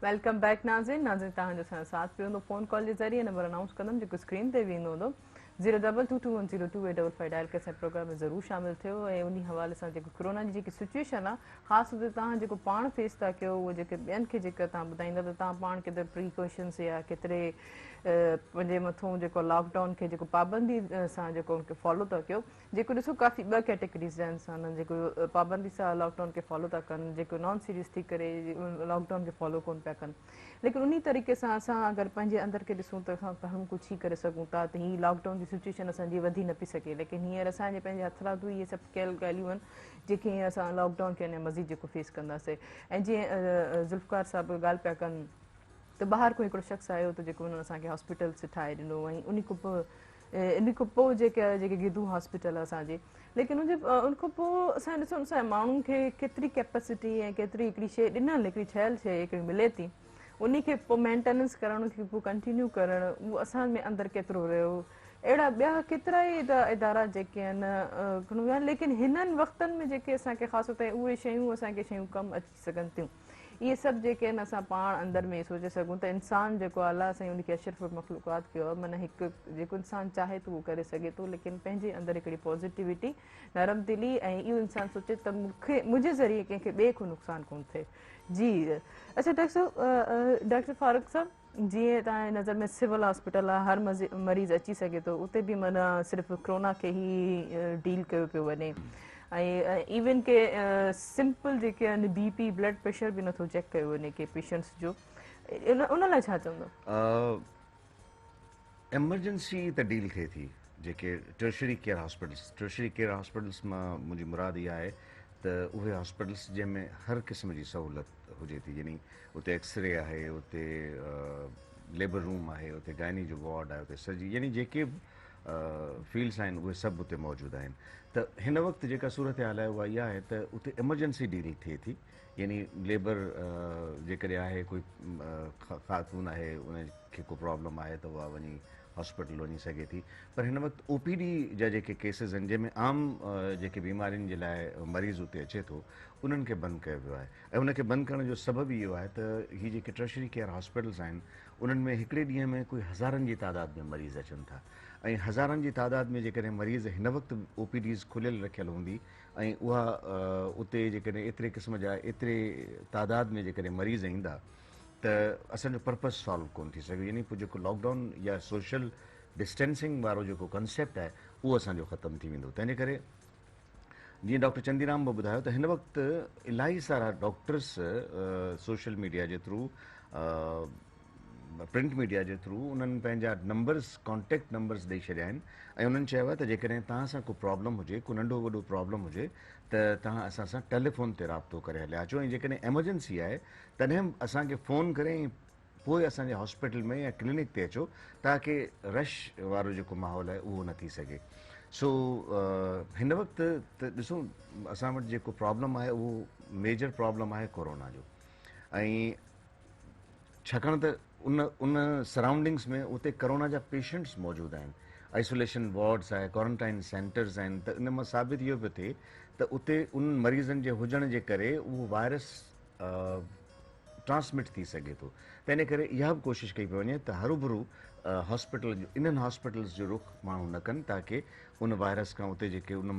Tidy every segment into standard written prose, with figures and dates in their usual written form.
Welcome back ناظرين. ناظرين توهان جو اسان جو ساٿ پيو هوندو فون ڪال جي ذريعي نمبر انائونس ڪندم جيڪو اسڪرين تي به ايندو هوندو 02221022855 ڊائل ڪري اسان پروگرام ۾ ضرور شامل ٿيو ۽ انهي حوالي سان جيڪو ڪرونا جي جيڪي سچويشن آ خاص طور تي توهان جيڪو پاڻ فيس ٿا ڪيو اهو جيڪي ٻين کي جيڪا توهان ٻڌائيندا ته توهان پاڻ ڪيتري پريڪاشنس يا ڪيتري پنهنجي مٿون جيڪو لاڪ ڊائون کي جيڪو پابندي سان جيڪو ان کي فالو ٿا ڪيو. جيڪو ڏسو ڪافي ٻه ڪيٽيگريز جا انسان آهن جيڪو پابندي سان لاڪ ڊائون کي فالو ٿا ڪن جيڪو نان سيريس ٿي ڪري لاڪ ڊائون کي فالو ڪون پيا ڪن ليڪن انهي طريقي سان اسان اگر پنهنجي اندر کي ڏسون ته اسان گهڻو ڪجهه ئي ڪري سگهون ٿا ته هي لاڪ ڊائون جي سچويشن اسان جي وڌي نه پئي سگهي ليڪن هينئر اسان جي پنهنجي هٿرادو اهي سڀ ڪيل ڳالهيون آهن جيڪي هينئر اسان لاڪ ڊائون کي اڃا مزيد جيڪو فيس ڪنداسي ۽ جيئن ذوالفقار صاحب ڳالهه پيا ڪن ته ٻاهر کان هڪڙو شخص آيو ته جيڪو انهن اسان کي هاسپيٽلس ٺاهي ڏنو ۽ انهي کان پوء ان کان پوء جيڪي جيڪي گدو هاسپيٽل اسان جي ليڪن ان جي ان کان پوء اسان ڏسو اسان جي ماڻهن کي ڪيتري ڪيپسٽي ۽ ڪيتري هڪڙي شيء ڏنل هڪڙي ٺهيل شيء هڪڙي ملي ٿي ان کي پوء مينٽيننس ڪرڻ ان کي پوء ڪنٽينيو ڪرڻ اهو اسان ۾ اندر ڪيترو رهيو اهڙا ٻيا ڪيترا ئي ادارا جيڪي آهن گهڻو ويا ليڪن هنن وقتن ۾ جيڪي اسان کي خاص طور تي اهي شيون اسان کي شيون ڪم اچي سگهن ٿيون. اهي سڀ جيڪي آهن اسان پاڻ اندر ۾ سوچي سگهون ته انسان جيڪو آهي الله سائين ان کي اشرف المخلوقات ڪيو آهي معنيٰ هڪ جيڪو انسان چاهي ٿو اهو ڪري سگهي ٿو ليڪن پنهنجي اندر هڪڙي پازيٽيوٽي نرم دلي ۽ اهو انسان سوچي ته مون کي منهنجي ذريعي ڪنهن کي ٻئي کي نقصان ڪونه ٿئي. جي اڇا ڊاڪٽر صاحب ڊاڪٽر فاروق صاحب جيئن توهان جي نظر ۾ سول هاسپيٽل آهي هر مريض اچي سگهي ٿو اتي به معنيٰ صرف ڪرونا کي ئي ڊيل ڪيو پيو وڃي ۽ ايون ڪي سمپل جيڪي آهن بي پي بلڊ پريشر به نٿو چيڪ ڪيو وڃي ڪي پيشنٽس جو ان لاء ڇا چوندو؟ ايمرجنسي ته ڊيل ٿئي ٿي جيڪي tertiary care hospitals tertiary care hospitals مان منهنجي مراد اها آهي ته اهي هاسپيٽلس جنهن ۾ هر قسم جي سهولت هجي ٿي يعني اتي ايڪسري آهي اتي ليبر روم آهي اتي گائني جو وارڊ آهي اتي سرجري يعني جيڪي به فيلڊس آهن اهي سڀ اتي موجود آهن ته هن وقت جيڪا صورتحال آهي اها اها آهي ته اتي ايمرجنسي ڊيل ٿئي ٿي يعني ليبر جيڪڏهن آهي ڪوئي خاتون آهي ان کي ڪو پرابلم آهي ته اها وڃي هاسپيٽل وڃي سگهي ٿي پر هن وقت او پي ڊي جا جيڪي ڪيسز آهن جنهن ۾ عام جيڪي بيمارين جي لاء مريض اتي اچي ٿو انهن کي بند ڪيو ويو آهي ۽ ان کي بند ڪرڻ جو سبب ئي اهو آهي ته هي جيڪي ٽرشري ڪيئر هاسپيٽلز آهن انهن ۾ هڪڙي ڏينهن ۾ ڪوئي هزارن جي تعداد ۾ مريض اچن ٿا ۽ هزارن جي تعداد ۾ جيڪڏهن مريض هن وقت او پي ڊيز کليل رکيل هوندي ۽ اها اتي جيڪڏهن ايتري قسم جا ايتري تعداد ۾ جيڪڏهن مريض ايندا ته اسان جو پرپز سالو ڪونه ٿي سگهيو يعني پوء جيڪو لاڪ ڊائون يا سوشل ڊسٽينسنگ وارو جيڪو ڪنسيپٽ آهي اهو اسان جو ختم ٿي ويندو تنهن جي ڪري جيئن ڊاڪٽر چنديرام به ٻڌايو ته هن وقت الاهي سارا ڊاڪٽرس سوشل ميڊيا جي ٿرو پرنٽ ميڊيا جي ٿرو انهن پنهنجا نمبرس ڪانٽيڪٽ نمبرس ڏئي ڇڏيا آهن ۽ انهن چيو آهي ته جيڪڏهن توهان سان ڪو پرابلم هجي ڪو ننڍو وڏو پرابلم هجي ته توهان اسان سان ٽيليفون تي رابطو ڪري هليا اچو ۽ جيڪڏهن ايمرجنسي آهي تڏهن به اسان کي فون ڪري ۽ پوء اسان جي هاسپيٽل ۾ يا ڪلينڪ تي اچو تاڪه رش وارو جيڪو ماحول آهي اهو نه ٿي سگهي سو هن وقت ته ڏسو اسان وٽ جيڪو پرابلم آهي اهو ميجر پرابلم آهي ڪورونا جو ۽ ڇاڪاڻ ته ان ان سرائونڊنگس ۾ اتي ڪورونا جا پيشنٽس موجود آهن آئسوليشن وارڊس آهي ڪوارنٽائن سينٽرز آهن ته ان مان ثابت اهو پيو ٿئي ته اتي ان مريضن جي هجڻ جي ڪري اهو وائرس ٽرانسمٽ ٿي سگهي ٿو تنهن ڪري اها به ڪوشش ڪئي پئي وڃي ته هروڀرو هاسپيٽل جو انهن هاسپيٽلز جو رخ ماڻهو نه ڪن تاڪه ان وائرس کان اتي جيڪي ان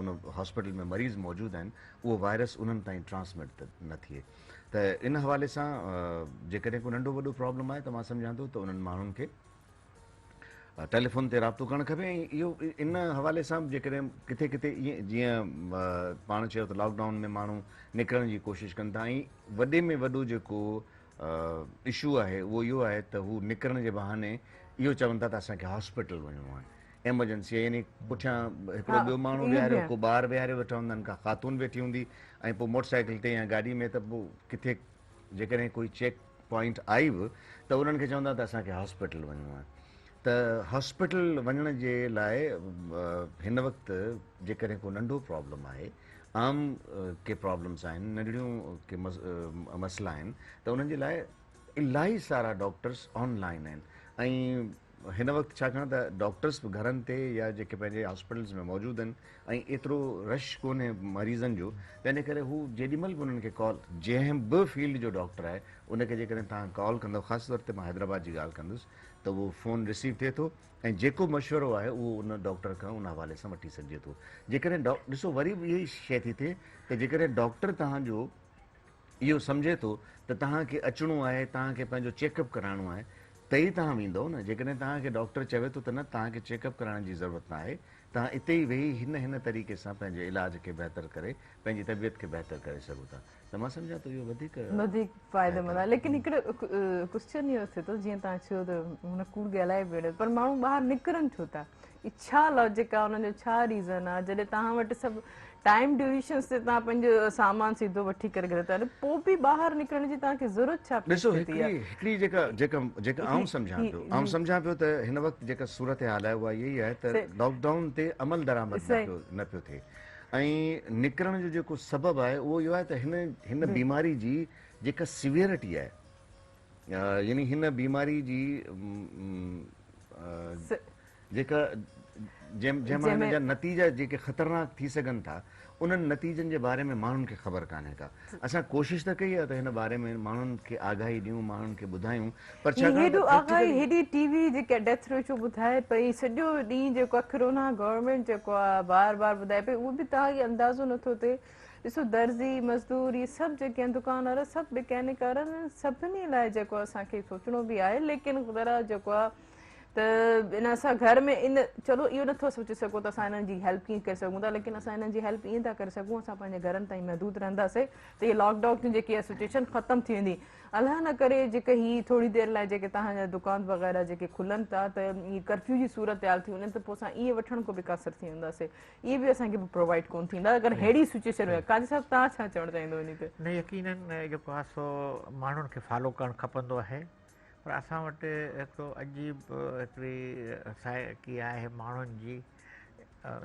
ان هاسپيٽل ۾ مريض موجود آهن اهو وائرس انهن تائين ٽرانسمٽ نه ٿئي ته ان حوالي سان جيڪڏهن ڪو ننڍو وڏو پرابلم آهي ته مان سمجهان ٿو ته انهن ماڻهن کي ٽيليفون تي رابطو ڪرڻ کپي ۽ اهو ان حوالي سان به جيڪڏهن ڪٿي ڪٿي ائين جيئن پاڻ چيو ته لاڪ ڊائون ۾ ماڻهو نڪرڻ جي ڪوشش ڪن ٿا ۽ وڏي ۾ وڏو جيڪو اشو آهي اهو اهو آهي ته هو نڪرڻ جي بهاني اهو چون ٿا ته اسان کي هاسپيٽل وڃڻو آهي ايمرجنسي آهي يعني پٺيان هڪڙو ٻيو ماڻهو ويهاريو ڪو ٻار ويهاريو ويٺا هوندا آهن ڪا خاتون ويٺي هوندي ۽ پوء موٽر سائيڪل تي يا گاڏي ۾ ته پوء ڪٿي جيڪڏهن ڪوئي چيڪ پوائنٽ آئي به ته انهن کي چوندا ته اسان کي هاسپيٽل وڃڻو آهي ته هاسپيٽل وڃڻ جي لاء هن وقت جيڪڏهن ڪو ننڍو پرابلم آهي عام ڪي پرابلمس آهن ننڍڙيون ڪي مسئلا آهن ته انهن جي لاء الاهي سارا ڊاڪٽرس آن لائن آهن ۽ هن وقت ڇاڪاڻ ته ڊاڪٽرس به گهرن تي يا جيڪي پنهنجي هاسپيٽلز ۾ موجود آهن ۽ ايترو رش ڪونهي مريضن جو تنهن ڪري هو جيڏي مهل به انهن کي ڪال جنهن به فيلڊ جو ڊاڪٽر آهي ان کي جيڪڏهن توهان ڪال ڪندو خاص طور تي مان حيدرآباد جي ڳالهه ڪندس ته اهو فون رسيو ٿئي ٿو ۽ جيڪو مشورو آهي اهو ان ڊاڪٽر کان ان حوالي سان وٺي سگهجي ٿو جيڪڏهن ڏسو وري به اها ئي شيء ٿي ٿئي ته جيڪڏهن ڊاڪٽر توهان جو اهو سمجهي ٿو ته توهان کي اچڻو آهي، توهان کي پنهنجو چيڪ اپ ڪرائڻو آهي ته ئي توهان ويندؤ نه، جيڪڏهن توهان کي ڊاڪٽر چوي ٿو ته نه توهان کي چيڪ اپ ڪرائڻ جي ضرورت نه آهي، توهان اتي ئي ويهي هن هن طريقي سان پنهنجي علاج کي بهتر ڪري پنهنجي طبيعت کي بهتر ڪري سگهو ٿا ته مان سمجهان ٿو اهو وڌيڪ وڌيڪ فائديمند آهي ليڪن هڪڙو ڪوسچن اهو ٿئي ٿو جيئن توهان چيو ته هن ڪوڙ ڳالهائي پيو پر ماڻهو ٻاهر نڪرن ڇو ٿا؟ هي ڇا لاجڪ آ انهن جو ڇا ريزن آ جڏهن توهان وٽ سڀ ٽائيم ڊيوريشنس تي توهان پنهنجو سامان سيڌو وٺي ڪري گهر ٿا پوء به ٻاهر نڪرڻ جي توهان کي ضرورت ڇا پيش ڏسو ٿئي ٿي هڪڙي هڪڙي جيڪا جيڪا جيڪا آئون سمجهان پيو آئون سمجهان پيو ته هن وقت جيڪا صورتحال آهي اها اها ئي آهي ته لاڪ ڊائون تي عمل درآمد نه پيو نه پيو ٿئي ۽ نڪرڻ جو جيڪو سبب آهي اهو اهو آهي ته هن هن بيماري جي جيڪا سيويئرٽي آهي يعني هن بيماري جي جيڪا جنهن مان هن جا نتيجا جيڪي خطرناڪ ٿي سگهن ٿا انهن نتيجن جي باري ۾ ماڻهن کي خبر ڪانهي ڪا. اسان ڪوشش ته ڪئي آهي ته هن باري ۾ ماڻهن کي آگاهي ڏيون ماڻهن کي ٻڌايون پر ڇاڪاڻ ته هيڏو آگاهي هيڏي ٽي وي جيڪا ڊيٿ ريشو ٻڌائي پئي سڄو ڏينهن جيڪو آهي ڪرونا گورنمينٽ جيڪو آهي بار بار ٻڌائي پئي اهو به توهان کي اندازو نٿو ٿئي ڏسو درزي مزدور هي سڀ جيڪي آهن دڪان وارا سڀ مڪينڪ وارا سڀني لاء جيڪو اسان کي سوچڻو به آهي ليڪن ذرا جيڪو آهي ته ان اسان گهر ۾ ان چلو اهو نٿو سوچي سگهون ته اسان انهن جي هيلپ ڪيئن ڪري سگهون ٿا ليڪن اسان انهن جي هيلپ ائين ٿا ڪري سگهون اسان پنهنجي گهرن تائين محدود رهنداسي ته هي لاڪ ڊائون جي جيڪي سچويشن ختم ٿي ويندي الله نه ڪري جيڪي هي ٿوري دير لاء جيڪي توهان جا دڪان وغيره جيڪي کلن ٿا ته هي ڪرفيو جي صورت حال ٿي وڃي ته پوء اسان اهي وٺڻ کان به قاصر ٿي وينداسي اهي به اسان کي پرووائيڊ ڪون ٿيندا اگر ههڙي سچويشن ۾ قاضي صاحب توهان ڇا چوڻ چاهيندو انهي تي؟ نه يقينن جيڪو آهي سو ماڻهن کي فالو ڪرڻ کپندو آهي پر اسان وٽ هڪڙو عجيب هڪڙي سائيڪي آهي ماڻهن جي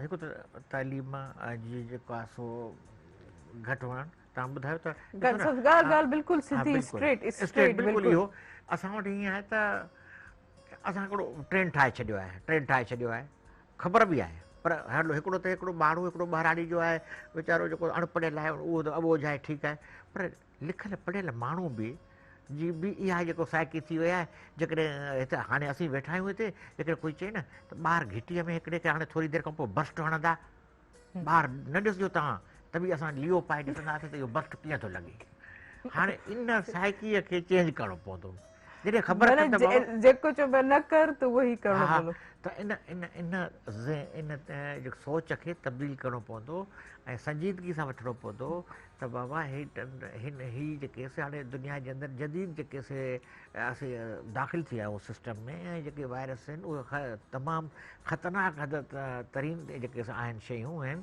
هڪ ته تعليم جي جيڪو آهي سو گهٽ هئڻ تان ٻڌايو ته ڳالهه ڳالهه بلڪل سڌي اسٽريٽ اسٽريٽ بلڪل اهو اسان وٽ ائين آهي ته اسان هڪڙو ٽرين ٺاهي ڇڏيو آهي ٽرين ٺاهي ڇڏيو آهي خبر به آهي پر هلو هڪڙو ته هڪڙو ماڻهو هڪڙو ٻهراڙي جو آهي ويچارو جيڪو اڻ پڙهيل آهي اهو ته اٻوجهه آهي ٺيڪ آهي پر لکيل پڙهيل ماڻهو به جي به اها جيڪو سائيڪي ٿي وئي آهي جيڪڏهن هتي هاڻي اسين ويٺا آهيون هتي جيڪڏهن ڪوئي چئي نه ته ٻاهر گهٽيء ۾ هڪڙي کي هاڻي ٿوري دير کان پوء برسٽ هڻندا ٻاهر نه ڏسجو توهان ته به اسان ليئو پائي ڏسنداسين ته اهو برسٽ ڪيئن ٿو لڳي هاڻي ان سائيڪيء کي چينج ڪرڻو پوندو جڏهن خبر معنيٰ ته بابا جيڪو چئبو آهي نه ڪر ته اهو ئي ڪرڻو ها پوندو. ته ان ان ان ان سوچ کي تبديل ڪرڻو پوندو ۽ سنجيدگي سان وٺڻو پوندو ته بابا هي هن هي جيڪي سي هاڻي دنيا جي اندر جديد جيڪي سي اسين داخل ٿي ويا آهيون سسٽم ۾ ۽ جيڪي وائرس آهن اهي تمام خطرناڪ حد ترين جيڪي سي آهن شيون آهن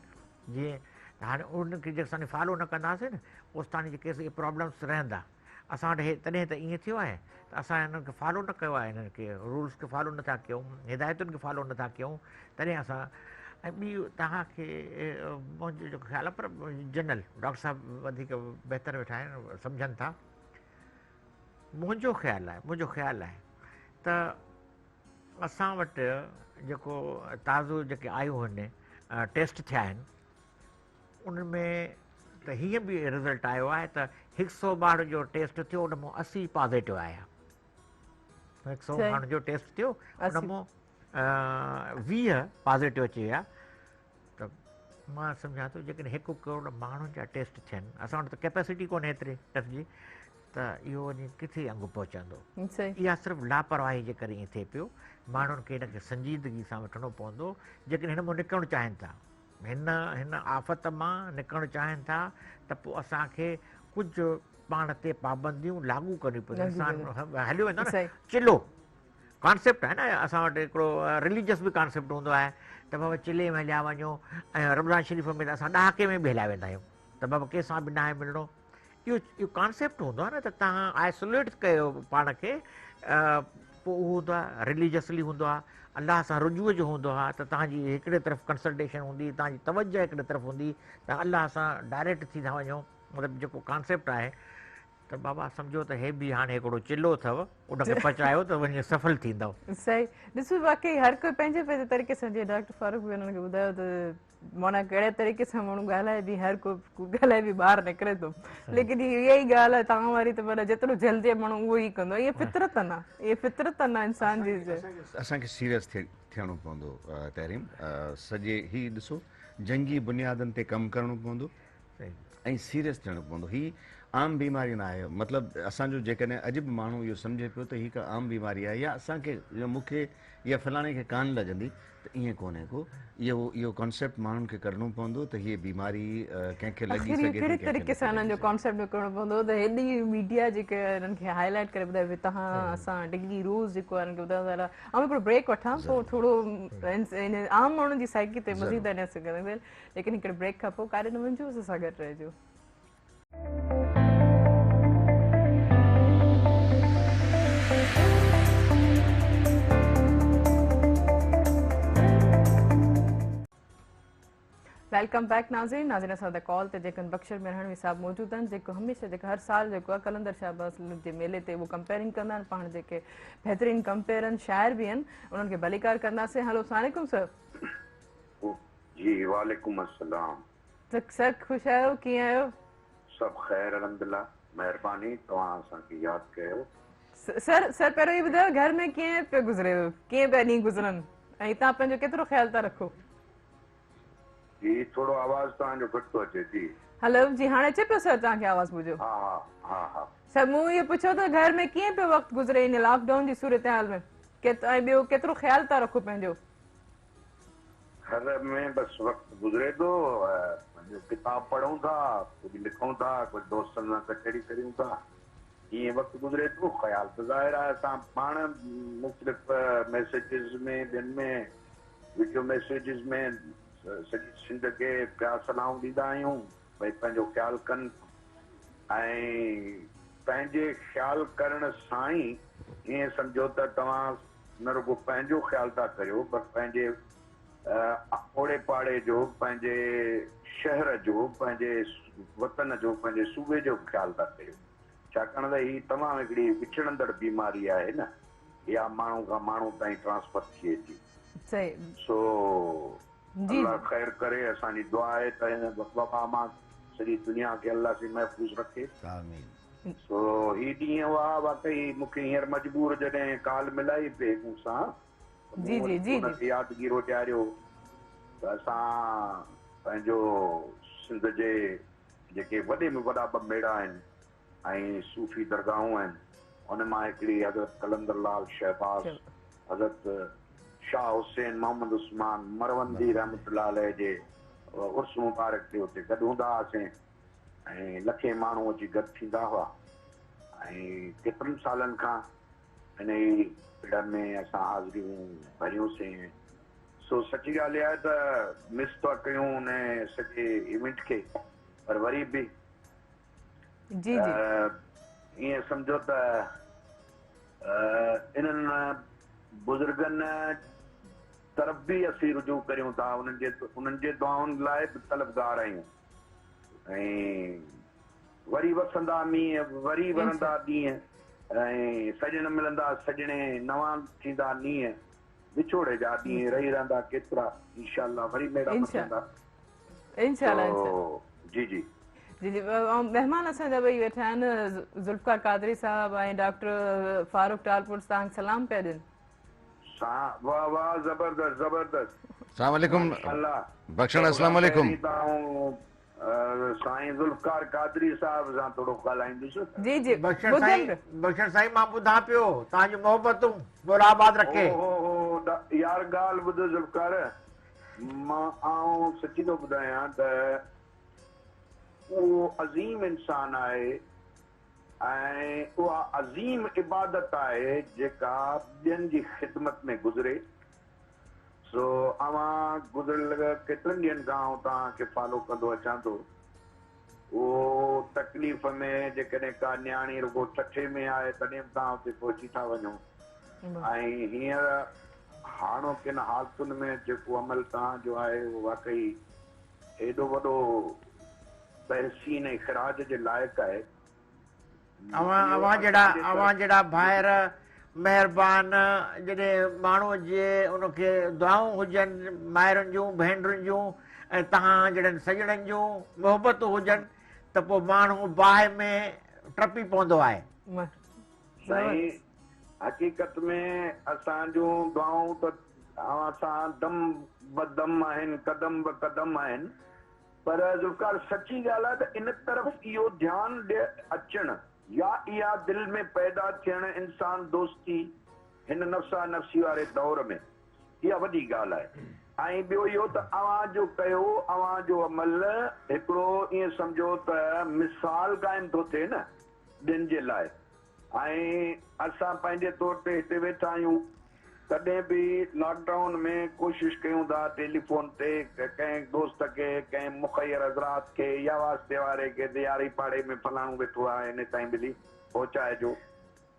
جيئن هاڻي ان کي جيستائين فالو نه ڪنداسين نه اوستائين جيڪي سي پرابلمس رهندا اسان وٽ هي تڏهن ته ائين ٿيو آهي ته اسان هنن کي فالو نه ڪيو آهي هنن کي رولس کي فالو نٿا ڪيون هدايتن کي فالو نٿا ڪيون تڏهن اسان ۽ ٻي توهان کي منهنجو جيڪو خيال آهي پر جنرل ڊاڪٽر صاحب وڌيڪ بهتر ويٺا آهن سمجهن ٿا منهنجو خيال آهي منهنجو خيال آهي ته اسان وٽ جيڪو تازو جيڪي آيون آهن ٽيسٽ ٿيا آهن ان ۾ ته هيئن به رزلٽ آيو آهي ته هڪ سو ماڻهن جو ٽيسٽ ٿيو ان مان 80 پازيٽو آيا. هڪ سو ماڻهن جو ٽيسٽ ٿيو ان مان 20 پازيٽو اچي ويا ته مان سمجهان ٿو جيڪڏهن هڪ ڪروڙ ماڻهن جا ٽيسٽ ٿين اسان وٽ ته ڪيپيسٽي ڪونهي ايتري ٽيسٽ جي ته اهو وڃي ڪٿي انگ پهچندو. اها صرف لاپرواهي جي ڪري ائين ٿئي پيو. ماڻهن کي هن کي سنجيدگي سان وٺڻو پوندو جيڪڏهن هن مان نڪرڻ چاهين ٿا. هن هن آفت مان نڪرڻ چاهين ٿا ته پوء اسان کي ڪجهه پاڻ تي پابنديون لاڳو ڪرڻيون پونديون. انسان هليو ويندو نه چلو ڪانسيپٽ آهي نه اسان وٽ هڪڙو رليجس به ڪانسيپٽ هوندو آهي ته بابا چلي ۾ هليا وڃو ۽ رمضان شريف ۾ ته اسان ڏهاڪي ۾ به هليا ويندا آهيون ته بابا ڪنهن سان به ناهي ملڻو. اهو اهو ڪانسيپٽ هوندو آهي نه ته توهان آئسوليٽ ڪيو پاڻ کي پوء اهو هوندو آهي رليجسلي هوندو آهي الله سان رجوع جو هوندو آهي ته توهان جي هڪڙي طرف ڪنسلٽيشن هوندي توهان جي توجه هڪڙي طرف هوندي توهان الله سان ڊائريڪٽ ٿي ٿا وڃو مطلب جيڪو ڪانسيپٽ آهي ته بابا سمجهو ته هي به هاڻي هڪڙو چلو اٿو ان کي پچايو ته وڃي سڦل ٿيندؤ. صحيح ڏسو واقعي هر ڪوئي پنهنجي پنهنجي طريقي سان جيئن ڊاڪٽر فاروق به انهن کي ٻڌايو ته معنيٰ ڪهڙي طريقي سان ماڻهو ڳالهائي به هر ڪو ڳالهائي به ٻاهر نڪري ٿو ليڪن اها ئي ڳالهه آهي توهان واري ته معنيٰ جيترو جهلجي ماڻهو اهو ئي ڪندو اها فطرت نه اها فطرت نه انسان جي. اسان کي سيريس ٿيڻو پوندو تحريم سڄي هي ڏسو جنگي بنيادن تي ڪم ڪرڻو پوندو ۽ سيريس ٿيڻو پوندو هي عام بيماري نه آهي مطلب اسان جو جيڪڏهن اڄ به ماڻهو اهو سمجهي پيو ته هي ڪا عام بيماري آهي يا اسان کي يا مون کي يا فلاڻي کي ڪانه لڳندي ته ائين ڪونهي ڪو اهو اهو ڪانسيپٽ ماڻهن کي ڪڍڻو پوندو ته هي بيماري ڪنهن کي لڳي آخر اهو سگهي ٿي ڪهڙي ڪنهن کي طريقي نٿي سان انهن لڳي جو سگهي. ڪانسيپٽ ڪڍڻو پوندو ته هيڏي ميڊيا جيڪا انهن کي هائي لائيٽ ڪري ٻڌائي ڀئي توهان اسان ڊگهي روز جيڪو آهي انهن کي ٻڌايون ٿا آئون هڪڙو بريڪ وٺان پوء ٿورو عام ماڻهن جي سائيڪي تي مزيد اڃا سگهنداسين ليڪن هڪڙي بريڪ کان پوء ڪاڏي نه وڃجو اسان سان گڏ رهجو. Welcome back ناظرين ناظرين اسان ته ڪال تي جيڪن بخشر ميرهاڻوي صاحب موجود آهن جيڪو هميشه جيڪو هر سال جيڪو آهي قلندر شهباز جي ميلي تي اهو ڪمپيئرنگ ڪندا آهن پاڻ جيڪي بهترين ڪمپيئر شاعر به آهن انهن کي ڀليڪار ڪنداسين هلو السلام عليڪم سر. جي وعليڪم السلام. سر خوش آهيو ڪيئن آهيو. سڀ خير الحمدلله مهرباني توهان اسان کي ياد ڪيو. سر سر پهريون هي ٻڌايو گهر ۾ ڪيئن پيو گذري ڪيئن پيا ڏينهن گذرن ۽ توهان پنهنجو ڪيترو خيال ٿا رکو. جي ٿورو آواز توهان جو گهٽ ٿو اچي جي. هلو جي هاڻي اچي پيو سر توهان کي آواز منهنجو. ها ها ها ها. سر مون اهو پڇيو ته گهر ۾ ڪيئن پيو وقت گذري ان لاڪ ڊائون جي صورتحال ۾ ۽ ٻيو ڪيترو خيال ٿا رکو پنهنجو. گهر ۾ بس وقت گذري ٿو، پنهنجو ڪتاب پڙهون ٿا، ڪجهه لکون ٿا، ڪجهه دوستن سان ڪچهري ڪريون ٿا، ائين وقت گذري ٿو. خيال ته ظاهر آهي اسان پاڻ مختلف ميسيجز ۾ ٻين ۾ وڊيو ميسيجز ۾ سڄي سنڌ کي پيا صلاحون ڏيندا آهيون ڀئي پنهنجو خيال ڪن ۽ پنهنجي خيال ڪرڻ سان ئي ائين سمجهو ته توهان نه رڳو پنهنجو خيال ٿا ڪريو پر پنهنجي اوڙي پاڙي جو، پنهنجي شهر جو، پنهنجي وطن جو، پنهنجي صوبي جو به خيال ٿا ڪريو. ڇاڪاڻ ته هي تمام هڪڙي وچڙندڙ بيماري آهي نه، اها ماڻهو کان ماڻهو تائين ٽرانسفر ٿئي ٿي. سو الله خير ڪري، اسان جي دعا آهي ته هن وبا مان سڄي دنيا کي الله سائين محفوظ رکي. آمين. سو هي ڏينهن هئا واقعي مون کي هينئر مجبور جڏهن ڪال ملائي پئي مون سان ته مون وري ان کي يادگيرو ڏياريو ته اسان پنهنجو سنڌ جي جيڪي وڏي ۾ وڏا ٻه ميڙا آهن ۽ صوفي درگاهون آهن ان مان هڪڙي حضرت قلندر لال شهباز حضرت شاهه حسين محمد عثمان مروندي رحمة الله عليه جي عرس مبارڪ تي اتي گڏ هوندا هئاسين. ۽ لکين ماڻهو اچي گڏ ٿيندا هئا ۽ ڪيترن سالن کان انهي پڙ ۾ اسان حاضريون ڀريون سين. سو سچي ڳالهه اها آهي ته مس ٿا ڪيون ان سڄي ايونٽ کي پر وري به جي جي ائين سمجهو ته انهن بزرگن طرف به اسين رجوع ڪريون ٿا انهن جي دعائن لاء به طلبگار آهيون. ۽ وري وسندا مينهن، وري ورندا ڏينهن، ۽ سڄڻ ملندا سڄڻي، نوان ٿيندا نينهن، وڇوڙي جا ڏينهن رهي رهندا ڪيترا، انشاء الله وري ميڙا مچندا. انشاء الله انشاء جي جي. جي جي مهمان اسان جا ٻئي ويٺا آهن ذوالفقار قادري صاحب ۽ ڊاڪٽر فاروق ٽالپر توهان کي سلام پيا ڏين. سان واه واه زبردست زبردست. السلام عليڪم ماشاءالله. بخشڻ السلام عليڪم. پهرين ته آئون سائين ذوالفقار قادري صاحب سان ٿورو ڳالهائيندس. جي جي بخشڻ سائين بخشڻ سائين مان ٻڌان پيو توهان جون محبتون مولا آباد رکي. او هو هو يار ڳالهه ٻڌ ذوالفقار مان آئون سچي ٿو ٻڌايان ته اهو عظيم انسان آهي ۽ اها عظيم عبادت آهي جيڪا ٻين جي خدمت ۾ گذري. سو اوهان گذريل ڪيترن ڏينهن کان آئون توهان کي فالو ڪندو اچان ٿو. اهو تڪليف ۾ جيڪڏهن ڪا نياڻي رڳو ٺٽي ۾ آهي تڏهن به توهان اتي پهچي ٿا وڃو ۽ هينئر هاڻوڪين حالتن ۾ جيڪو عمل توهان جو آهي اهو واقعي ايڏو وڏو تحسين ۽ خراج جي لائق آهي اوهان اوهان جهڙا اوهان جهڙا ڀائر مهربان جڏهن ماڻهو جي ان کي دعائون هجن مائرن جون ڀينرن جون ۽ توهان جهڙن سڄڻن جون محبتون هجن ته پوء ماڻهو باهه ۾ ٽپي پوندو آهي. سائين حقيقت ۾ اسان جون دعائون ته اوهان سان دم به دم آهن قدم به قدم آهن پر ذوالفقار سچي ڳالهه آهي ته ان طرف اهو ڌيان اچڻ يا اها دل ۾ پيدا ٿيڻ انسان دوستي هن نفسا نفسي واري دور ۾ اها وڏي ڳالهه آهي ۽ ٻيو اهو ته اوهان جو ڪيو اوهان جو عمل هڪڙو ائين سمجهو ته مثال قائم ٿو ٿئي نه ٻين جي لاء ۽ اسان پنهنجي طور تي هتي ويٺا آهيون تڏهن به لاڪ ڊائون ۾ ڪوشش ڪيون ٿا ٽيليفون تي ڪنهن دوست کي ڪنهن مخير حضرات کي يا واسطي واري کي ته يار هي پاڙي ۾ فلاڻو ويٺو آهي هن تائين ٻلي پهچائجو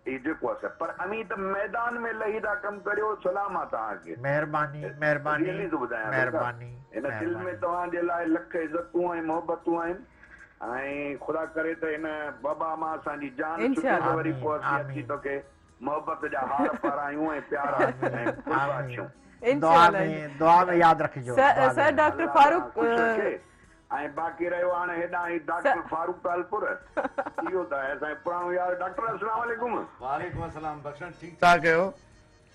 هي جيڪو آهي پر اوهين ته ميدان ۾ لهي ٿا ڪم ڪريو سلام آ توهان کي. مهرباني مهرباني ريئلي ٿو ٻڌايان مهرباني هن دل ۾ توهان جي لاء لک عزتون ۽ محبتون آهن ۽ خدا ڪري ته هن وبا مان اسان جي جان ڇٽي ته وري پوء اسين اچي توکي محبت جا هار پارايون ۽ پيار ۽ قرب آڇيون. دعا ۾ دعا ۾ ياد رکجو. سر ڊاڪٽر فاروق خوش رکي ۽ باقي رهيو هاڻي هيڏانهن هي ڊاڪٽر فاروق ٽالپر اهو ته آهي اسان جو پراڻو يار ڊاڪٽر السلام عليڪم. وعليڪم السلام بخشڻ ٺيڪ ٺاڪ آهيو.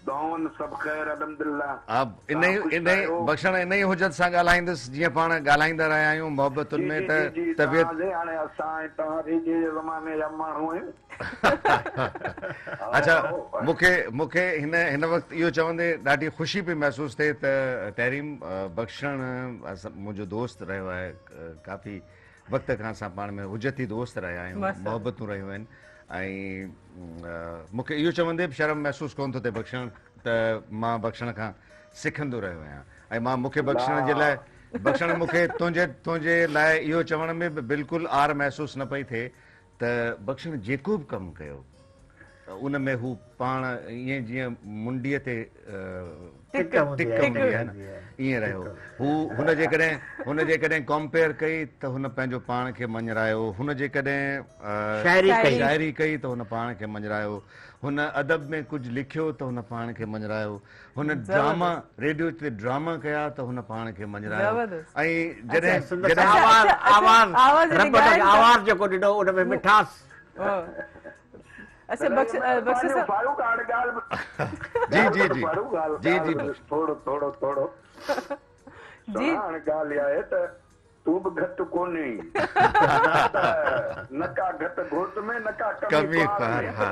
دعائن سڀ خير الحمدلله. ها توهان خوش انهي آهيو. بخشڻ انهي حجت سان ڳالهائيندس جيئن پاڻ ڳالهائيندا رهيا آهيون محبتن جي ۾ جي ته جي جي طبيعت توهان سائين هاڻي اسان ۽ توهان ريڊيو جي زماني جا ماڻهو آهيون. اڇا مون کي مون کي هن هن وقت اهو چوندي ڏاڍي خوشي پئي محسوس ٿئي ته تحريم بخشڻ منهنجو دوست رهيو آهي ڪافي وقت کان اسان پاڻ ۾ حجتي دوست رهيا آهيون محبتون رهيون آهن ۽ مون کي اهو چوندي به شرم محسوس ڪونه ٿو ٿئي بخشڻ ته مان بخشڻ کان سکندو رهيو آهيان ۽ مان مون کي بخشڻ جي لاء بخشڻ مون کي تنهنجي تنهنجي لاء اهو چوڻ ۾ به بلڪل عار محسوس نه پئي ٿئي ته بخشڻ جيڪو به ڪم ڪيو ان ۾ هو پاڻ ائين جيئن منڊيء تي ٽڪ هوندي آهي نه ائين رهيو. هو هن جيڪڏهن هن جيڪڏهن ڪمپيئر ڪئي ته هن پنهنجو پاڻ کي مڃرايو، هن جيڪڏهن شاعري ڪئي ته هن پاڻ کي مڃرايو، هن ادب ۾ ڪجهه لکيو ته هن پاڻ کي مڃرايو، هن ڊراما ريڊيو تي ڊراما ڪيا ته هن پاڻ کي مڃرايو ۽ جڏهن سندس آواز آواز رب هن کي آواز جيڪو ڏنو ان ۾ مٺاس. اڇا بخش بخش صاحب فاروق هاڻي ڳالهه جي جي جي فاروق ڳالهه جي جي بخش ٿورو ٿورو ٿورو جي هاڻي ڳالهه اها آهي ته تون به گهٽ ڪونهين نه ڪا گهٽ گهوٽ ۾ نه ڪا ڪمي ڪنوار ۾. ها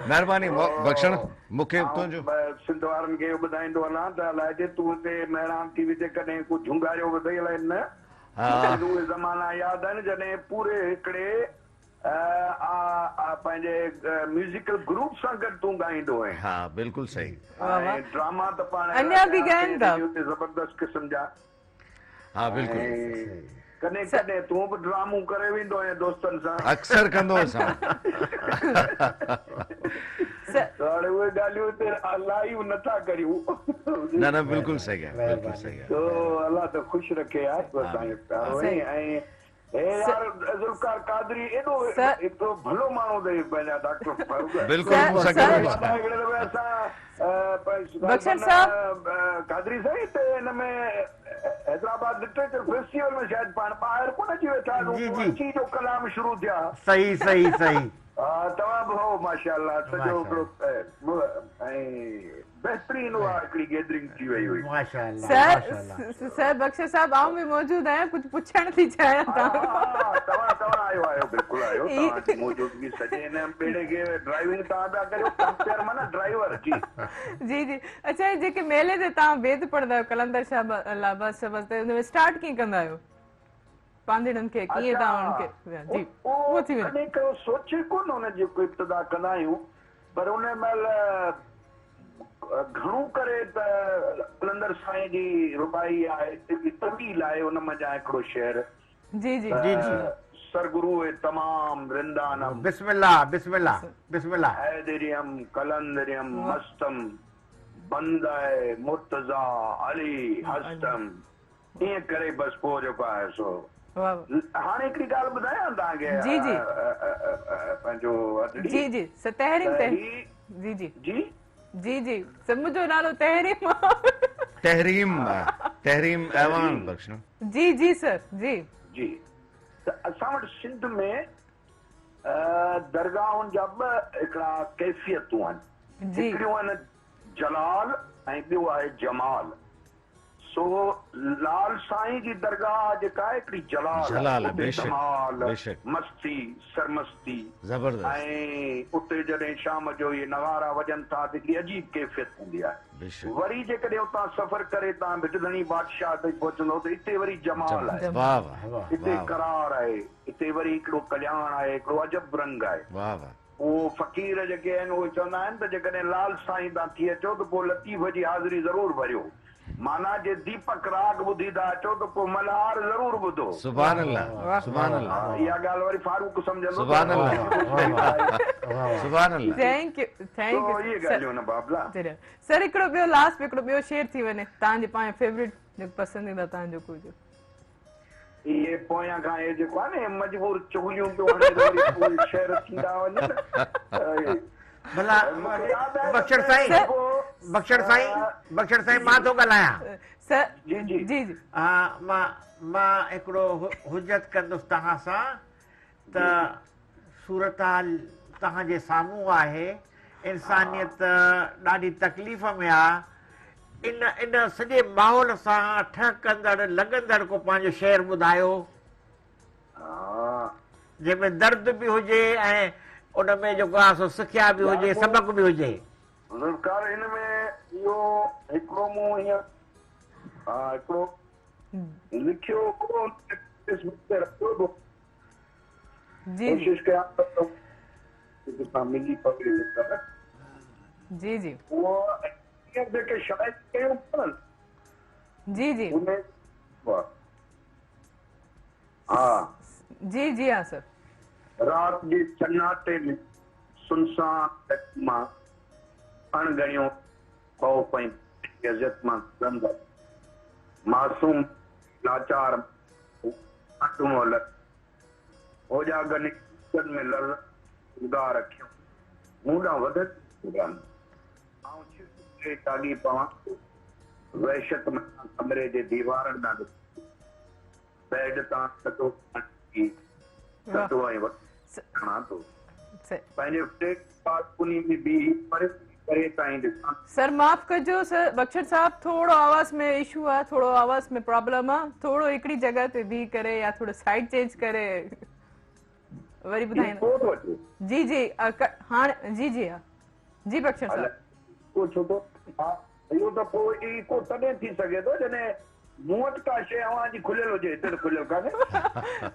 مهرباني بخشڻ مون کي تنهنجو. سنڌ وارن کي اهو ٻڌائيندو هلان ته الائجي تون هتي مهراڻ ٽي وي تي ڪڏهن ڪو جهونگاريو به اٿئي الائي نه. مون کي ته اهي زمانا ياد آهن جڏهن پوري هڪڙي پنهنجي ميوزيڪل گروپ سان گڏ تون ڳائيندو هئين. ها بلڪل صحيح. ۽ ڊراما ته پاڻ اهڙا ڪيا اٿئي ريڊيو تي زبردست قسم جا. ها بلڪل. ڪڏهن ڪڏهن تون به ڊرامو ڪري ويندو هئين دوستن سان. اڪثر ڪندو هوس آئون. ته هاڻي اهي ڳالهيون هتي لائيو نه ٿا ڪريون. نه نه بلڪل صحيح آهي بلڪل صحيح آهي. تو الله ته خوش رکي يار سائين پيارو آهين ۽ هي يار ذوالفقار قادري ايڏو ايترو ڀلو ماڻهو اٿئي پنهنجا ڊاڪٽر فاروق. بلڪل مون سان گڏ بابا هڪڙي دفعي اسان بخشڻ صاحب قادري سائين هتي هن ۾ حيدرآباد لٽريچر فيسٽيول ۾ شايد پاڻ ٻاهر ڪونه اچي ويٺا هئاسون پوء اچي جو ڪلام شروع ٿيا. صحيح صحيح صحيح. ها توهان به هئو ماشاءالله سڄو هڪڙو ۽ بهترين اها هڪڙي گيدرنگ ٿي وئي هئي. ماشاءالله ماشاءالله. سر بخش صاحب آئون به موجود آهيان ڪجهه پڇڻ ٿي چاهيان توهان کان. ها توهان توهان آهيو آهيو بلڪل آهيو توهان جي موجودگي سڄي هن ٻيڙي کي ڊرائيونگ توهان پيا ڪريو ڪمپيئر معنيٰ ڊرائيور جي. جي جي اڇا هي جيڪي ميلي تي توهان بيت پڙهندا آهيو قلندر شاهه لاباز شهباز تي ان ۾ اسٽارٽ ڪيئن ڪندا آهيو پانڌيڙن کي ڪيئن توهان انهن کي جي اهو ٿي وڃي. ڪڏهن ڪيو سوچي ڪونه ان جي ڪو ابتدا ڪندا آهيون پر ان مهل گهڻو ڪري ته قلندر سائين جي رباعي آهي جيڪي طويل آهي ان منجهان هڪڙو شعر جي جي ته سرگروء تمام رندانم. بسم الله بسم الله بسم الله. حيدريم قلندريم مستم بنده مرتضيٰ علي هستم ائين ڪري بس پوء جيڪو آهي سو هاڻي هڪڙي ڳالهه ٻڌايان توهان کي جي جي. پنهنجو ادڙي. جي جي سر تحريم ته هي جي جي جي جي جي سر منهنجو نالو تحريم آ. تحريم تحريم اعواڻ بخش نه. جي جي سر جي. جي ته اسان وٽ سنڌ ۾ درگاهن جا ٻه هڪڙا ڪيفيتون آهن. هڪڙيون آهن جلال ۽ ٻيو آهي جمال. سو لال سائين جي درگاهه جيڪا آهي هڪڙي جلال آهي، اتي ڌمال، مستي، سرمستي ۽ اتي جڏهن شام جو اهي نغارا وڄن ٿا ته هڪڙي عجيب ڪيفيت هوندي آهي. وري جيڪڏهن اتان سفر ڪري توهان ڀٽ ڌڻي بادشاهه تائين پهچندؤ ته اتي وري جمال آهي، اتي قرار آهي، اتي وري هڪڙو ڪلياڻ آهي، هڪڙو عجب رنگ آهي. اهو فقير جيڪي آهن اهي چوندا آهن ته جيڪڏهن لال سائين تان ٿي اچو ته پوء لطيف جي حاضري ضرور ڀريو. معنيٰ جي ديپڪ راڳ ٻڌي ٿا اچو ته پوء ملهار ضرور ٻڌو. سبحان الله سبحان الله. ها اها ڳالهه وري فاروق سمجهندو ته سبحان الله سبحان الله. Thank you thank سو اهي يو ڳالهيون آهن بابلا. سر هڪڙو ٻيو لاسٽ ۾ هڪڙو ٻيو شعر ٿي وڃي توهان جي پنهنجو فيوريٽ جيڪو پسنديده توهان جو ڪو هجي. اهي پويان کان اهي جيڪو آهي نه اهي مجبور چغليون پيو هڻي ته وري پوء شعر ٿيندا وڃن. ڀلا بخشڻ سائين بخشڻ سائين بخشڻ سائين مان ٿو ڳالهايان. جي جي جي جي ها مان مان هڪڙو حجت ڪندس توهان سان ته صورتحال توهان جي سامهون آهي، انسانيت ڏاڍي تڪليف ۾ آ، ان ان سڄي ماحول سان ٺهڪندڙ لڳندڙ ڪو پنهنجو شعر ٻڌايو جنهن ۾ درد به هجي ۽ ان ۾ جيڪو آ سو سکيا به هجي سبق به هجي. ذوالفقار هن ۾ اهو هڪڙو مون هيئن هڪڙو لکيو هو فيس بڪ تي رکيو به هو. جي ڪوشش ڪيان ٿو ته ڪنهن سان ملي پوي جيڪر. جي جي. اهو هينئر جيڪي شايع ڪيون پيا نه. جي جي. ان ها. جي جي ها سر. رات جي سناٽي ۾ سنسان گهٽ مان اڻ ڳڻيو خوف ۽ بي اذيت مان گذرندڙ معصوم لاچار اٽمول اوجاڳن ۽ ڪوڪن ۾ لرزندڙ اگار اکيون مون ڏانهن وڌنديون ٿيون رهن. آئون ڇرڪ ڀري جاڳي پوان ٿو. وحشت منجهان ڪمري جي ديوارن ڏانهن ڏسان ٿو. بيڊ تان ٿڌو پاڻي پي ٿڌو ۽ وڏو ساهه کڻان ٿو. پنهنجي فليٽ جي بالڪوني ۾ بيهي پري پري تائين ڏسان ٿو. سر معاف ڪجو سر بخشڻ صاحب ٿورو آواز ۾ اشو آ ٿورو آواز ۾ پرابلم آ ٿورو هڪڙي جڳهه تي بيهي ڪري يا ٿورو سائيڊ چينج ڪري وري ٻڌائيندا. ڪو ٿو اچي. جي جي هاڻ جي جي ها جي بخشڻ صاحب. ڪو ڇو ٿو ها اهو ته پوء ايڪو تڏهن ٿي سگهي ٿو جڏهن مون وٽ ڪا شيء اوهان جي کليل هجي، هتي ته کليل ڪانهي.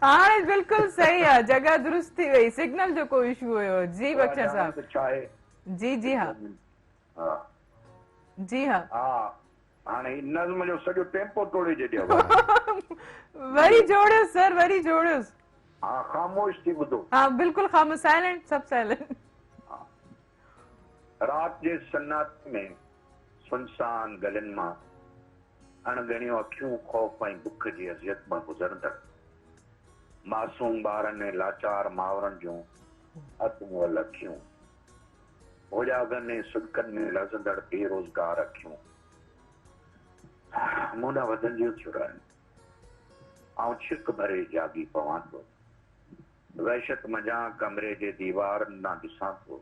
هاڻي بلڪل صحيح آ، جڳهه درست ٿي وئي، سگنل جو ڪو اشو هيو. جي بخشڻ ڄاڻي صاحب. ته ڇا آهي. جي جي ها. ها. جي ها. ها هاڻي هي نظم جو سڄو ٽيمپو ٽوڙي ڇڏيو. وري جوڙيوس سر وري جوڙيوس. ها خاموش ٿي ٻڌو. ها بلڪل خاموش سائلنٽ سڀ سائلنٽ. ها رات جي سناٽي ۾ سنسان گلين مان اڻ ڳڻيون اکيون خوف ۽ بک جي اذيت مان گذرندڙ معصوم ٻارن ۽ لاچار مائرن جون اڌ مئل اکيون، اوجاڳن ۽ سڏڪن ۾ لرزندڙ بي روزگار اکيون مون ڏانهن وڌنديون ٿيون رهن. آئون ڇرڪ ڀري جاڳي پوان ٿو. وحشت منجهان ڪمري جي ديوارن ڏانهن ڏسان ٿو.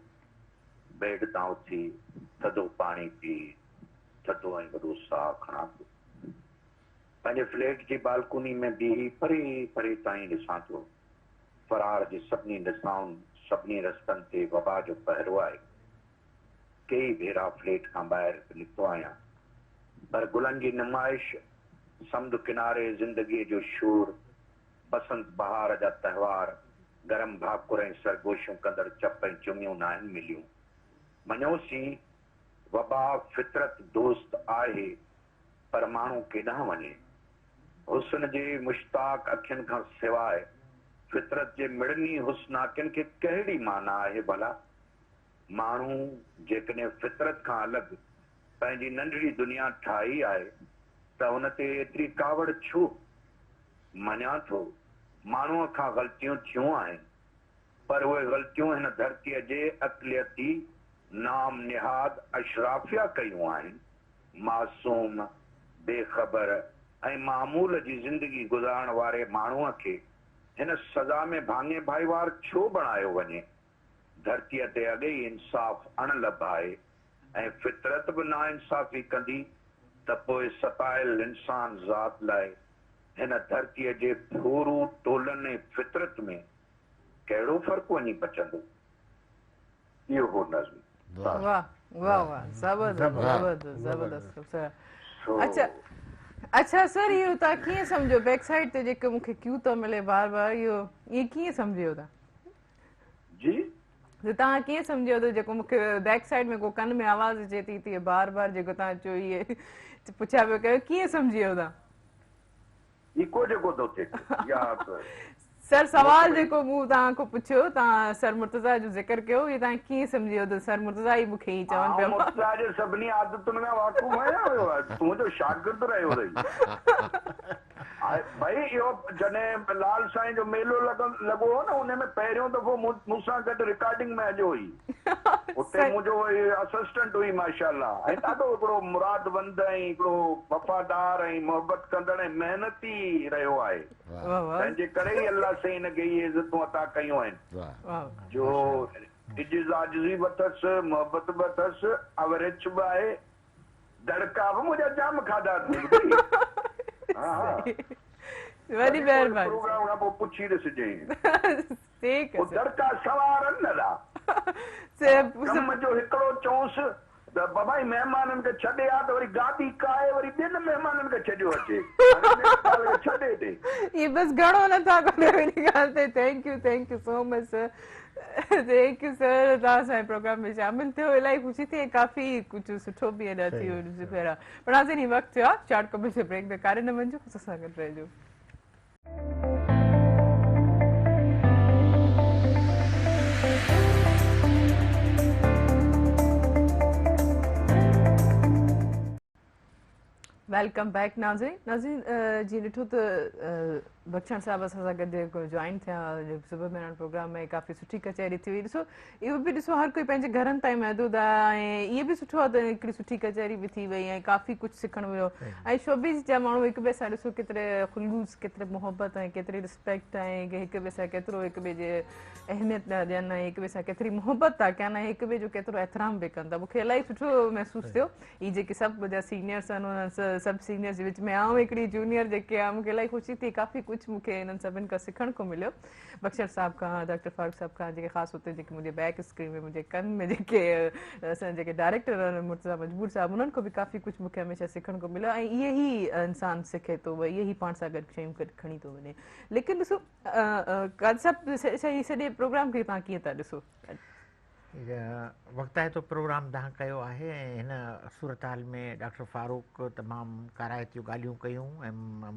بيڊ تان اٿي ٿڌو پاڻي پي ٿڌو ۽ وڏو ساهه کڻان ٿو. پنهنجي فليٽ جي بالڪوني ۾ بيهي پري پري تائين ڏسان ٿو. فرار جي سڀني ڏسائن، سڀني رستن تي وبا جو پهرو آهي. ڪيئي ڀيرا فليٽ کان ٻاهر به نڪتو آهيان. پر گلن جي نمائش، سمنڊ ڪناري زندگيء جو شور، بسنت بهار جا تهوار، گرم ڀاڪر ۽ سرگوشيون ڪندڙ چپ ۽ چميون ناهن مليون. مڃيوسين، وبا فطرت دوست آهي، پر ماڻهو ڪيڏانهن وڃي؟ حسن جي مشتاق اکين کان سواء فطرت جي مڙني حسناڪين کي ڪهڙي معنيٰ آهي ڀلا؟ ماڻهو جيڪڏهن فطرت کان الڳ پنهنجي ننڍڙي دنيا ٺاهي آهي ته ان تي ايتري ڪاوڙ ڇو؟ مڃان ٿو، ماڻهوء کان غلطيون ٿيون آهن. پر اهي غلطيون هن ڌرتيء جي اقليتي نام نهاد اشرافيه ڪيون آهن. معصوم، بي خبر ۽ معمول جي زندگي گذارڻ واري ماڻهوء کي هن سزا ۾ ڀاڱي ڀائيوار ڇو بڻايو وڃي؟ ڌرتيء تي اڳي ئي انصاف اڻ لڀ آهي ۽ فطرت به ناانصافي ڪندي ته پوء ستايل انسان ذات لاء هن ڌرتيء جي ڦورو ٽولن ۽ فطرت ۾ ڪهڙو فرق وڃي بچندو؟ اهو هو نظم. واه واه واه زبردست زبردست زبردست خوبصورت اچها اچها سر اهو تان ڪيئن سمجهيو بيڪ سائيڊ تي جيڪو مونکي ڪيو ٿو ملي بار بار اهو اهي ڪيئن سمجهيو تان جي ته تان ڪيئن سمجهيو ته جيڪو مونکي بيڪ سائيڊ ۾ ڪو ڪن ۾ آواز اچي ٿي ته بار بار جيڪو تان چئو اهي پڇا پيو ڪيو ڪيئن سمجهيو تان ايڪو جيڪو ٿو ٿئي يا سر سوال جيڪو مون توهان کان پڇيو توهان سر مرتضيٰ جو ذڪر ڪيو اهي توهان ڪيئن سمجهي ويو ته سر مرتضيٰ ئي مون کي ائين چون پيا. آئون مرتضيٰ جي سڀني عادتن کان واقف آهيان تون جو شاگرد رهيو اٿئي. ڀئي اهو جڏهن لال سائين جو ميلو لڳو هو نه ان ۾ پهريون دفعو مون سان گڏ رڪارڊنگ ۾ هليو هئي اتي منهنجو اسسٽنٽ هئي ماشاءالله ۽ ڏاڍو هڪڙو مراد وند ۽ هڪڙو وفادار ۽ محبت ڪندڙ ۽ محنتي رهيو آهي تنهن جي ڪري ئي الله سائين هن کي اهي عزتون عطا ڪيون آهن جو عجز عاجزي به اٿس محبت به اٿس اورچ به آهي دڙڪا به منهنجا جام کاڌا اٿئي ٻڌئي ها ها وڏي مهرباني پروگرام کان پوء پڇي ڏسجئين ٺيڪ پوء دڙڪا سوارن نه ڏا ڪم جو هڪڙو چئونس ته بابا هي مهمانن کي ڇڏي آ ته وري گاڏي ڪاهي وري ٻين مهمانن کي ڇڏيو اچي هاڻي ان ڳالهه کي ڇڏي ڏي. هي بس گهڻو نه ٿا ڪريو ان ڳالهه تي thank you thank you so much sir thank you sir توهان اسان جي پروگرام ۾ شامل ٿيو الاهي خوشي ٿي ۽ ڪافي ڪجهه سٺو به ادا ٿي ويو پهريان پر ناظرين هي وقت ٿيو آهي شارٽ ڪمرشل بريڪ تي ڪاڏي نه وڃجو اسان سان گڏ رهجو. Welcome back ناظرين ناظرين جيئن ڏٺو ته بخشڻ صاحب اسان سان گڏ جوائن ٿيا صبح مهراڻ پروگرام ۾ ڪافي سٺي ڪچهري ٿي وئي ڏسو اهو به ڏسو هر ڪوئي پنهنجي گهرن تائين محدود آهي ۽ اهي به سٺو آهي ته هڪڙي سٺي ڪچهري به ٿي وئي ۽ ڪافي ڪجهه سکڻ مليو ۽ شوبيز جا ماڻهو هڪ ٻئي سان ڏسو ڪيتري خلوص ڪيتري محبت ۽ ڪيتري رسپيڪٽ ۽ هڪ ٻئي سان ڪيترو هڪ ٻئي جي اهميت ٿا ڏين ۽ هڪ ٻئي سان ڪيتري محبت ٿا ڪن ۽ هڪ ٻئي جو ڪيترو احترام به ڪن ٿا مونکي الاهي سٺو محسوس ٿيو هي جيڪي سڀ منهنجا سينيئرس آهن انهن سڀ سينيئرس جي وچ ۾ آئون هڪڙي جونيئر جيڪي آهيان مونکي الاهي خوشي ٿي ڪافي ڪجهه مونکي انهن سڀن کان سکڻ کو مليو بخشڻ صاحب کان ڊاڪٽر فاروق صاحب کان جيڪي خاص طور تي جيڪي منهنجي بيڪ اسڪرين ۾ منهنجي ڪن ۾ جيڪي اسان جيڪي ڊائريڪٽر آهن مرتضيٰ مجبور صاحب انهن کان به ڪافي ڪجهه مونکي هميشه سکڻ کو مليو ۽ اهي ئي انسان سکي ٿو اهي ئي پاڻ سان گڏ شيون گڏ کڻي ٿو وڃي ليڪن ڏسو قاضي صاحب هي سڄي پروگرام کي توهان ڪيئن ٿا ڏسو؟ وقتائتو پروگرام توهان ڪيو آهي ۽ هن صورتحال ۾ ڊاڪٽر فاروق تمام ڪارائتيون ڳالهيون ڪيون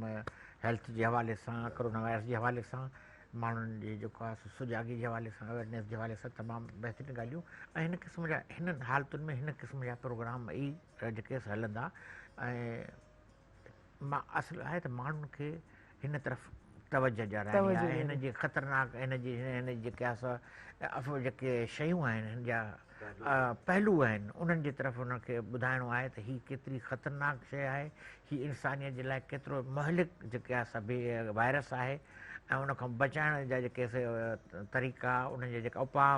۽ هيلٿ جي حوالي سان ڪرونا وائرس جي حوالي سان ماڻهن جي جيڪو آهي سو سجاڳي جي حوالي سان اويرنيس جي حوالي سان تمام بهترين ڳالهيون ۽ هن قسم جا هنن حالتن ۾ هن قسم جا پروگرام ئي جيڪي هلندا ۽ مان اصل آهي ته ماڻهن کي هن طرف توجه ڏيارائڻي آهي هن جي خطرناڪ هن جي هن جي جيڪي آهي جيڪي شيون آهن هن جا پهلو آهن انهن جي طرف انهن کي ٻڌائڻو آهي ته هي ڪيتري خطرناڪ شيء آهي هي انسانيت جي لاء ڪيترو مهلڪ جيڪي آهي سڀ وائرس آهي ۽ ان کان بچائڻ جا جيڪي طريقا انهن جا جيڪا اپاء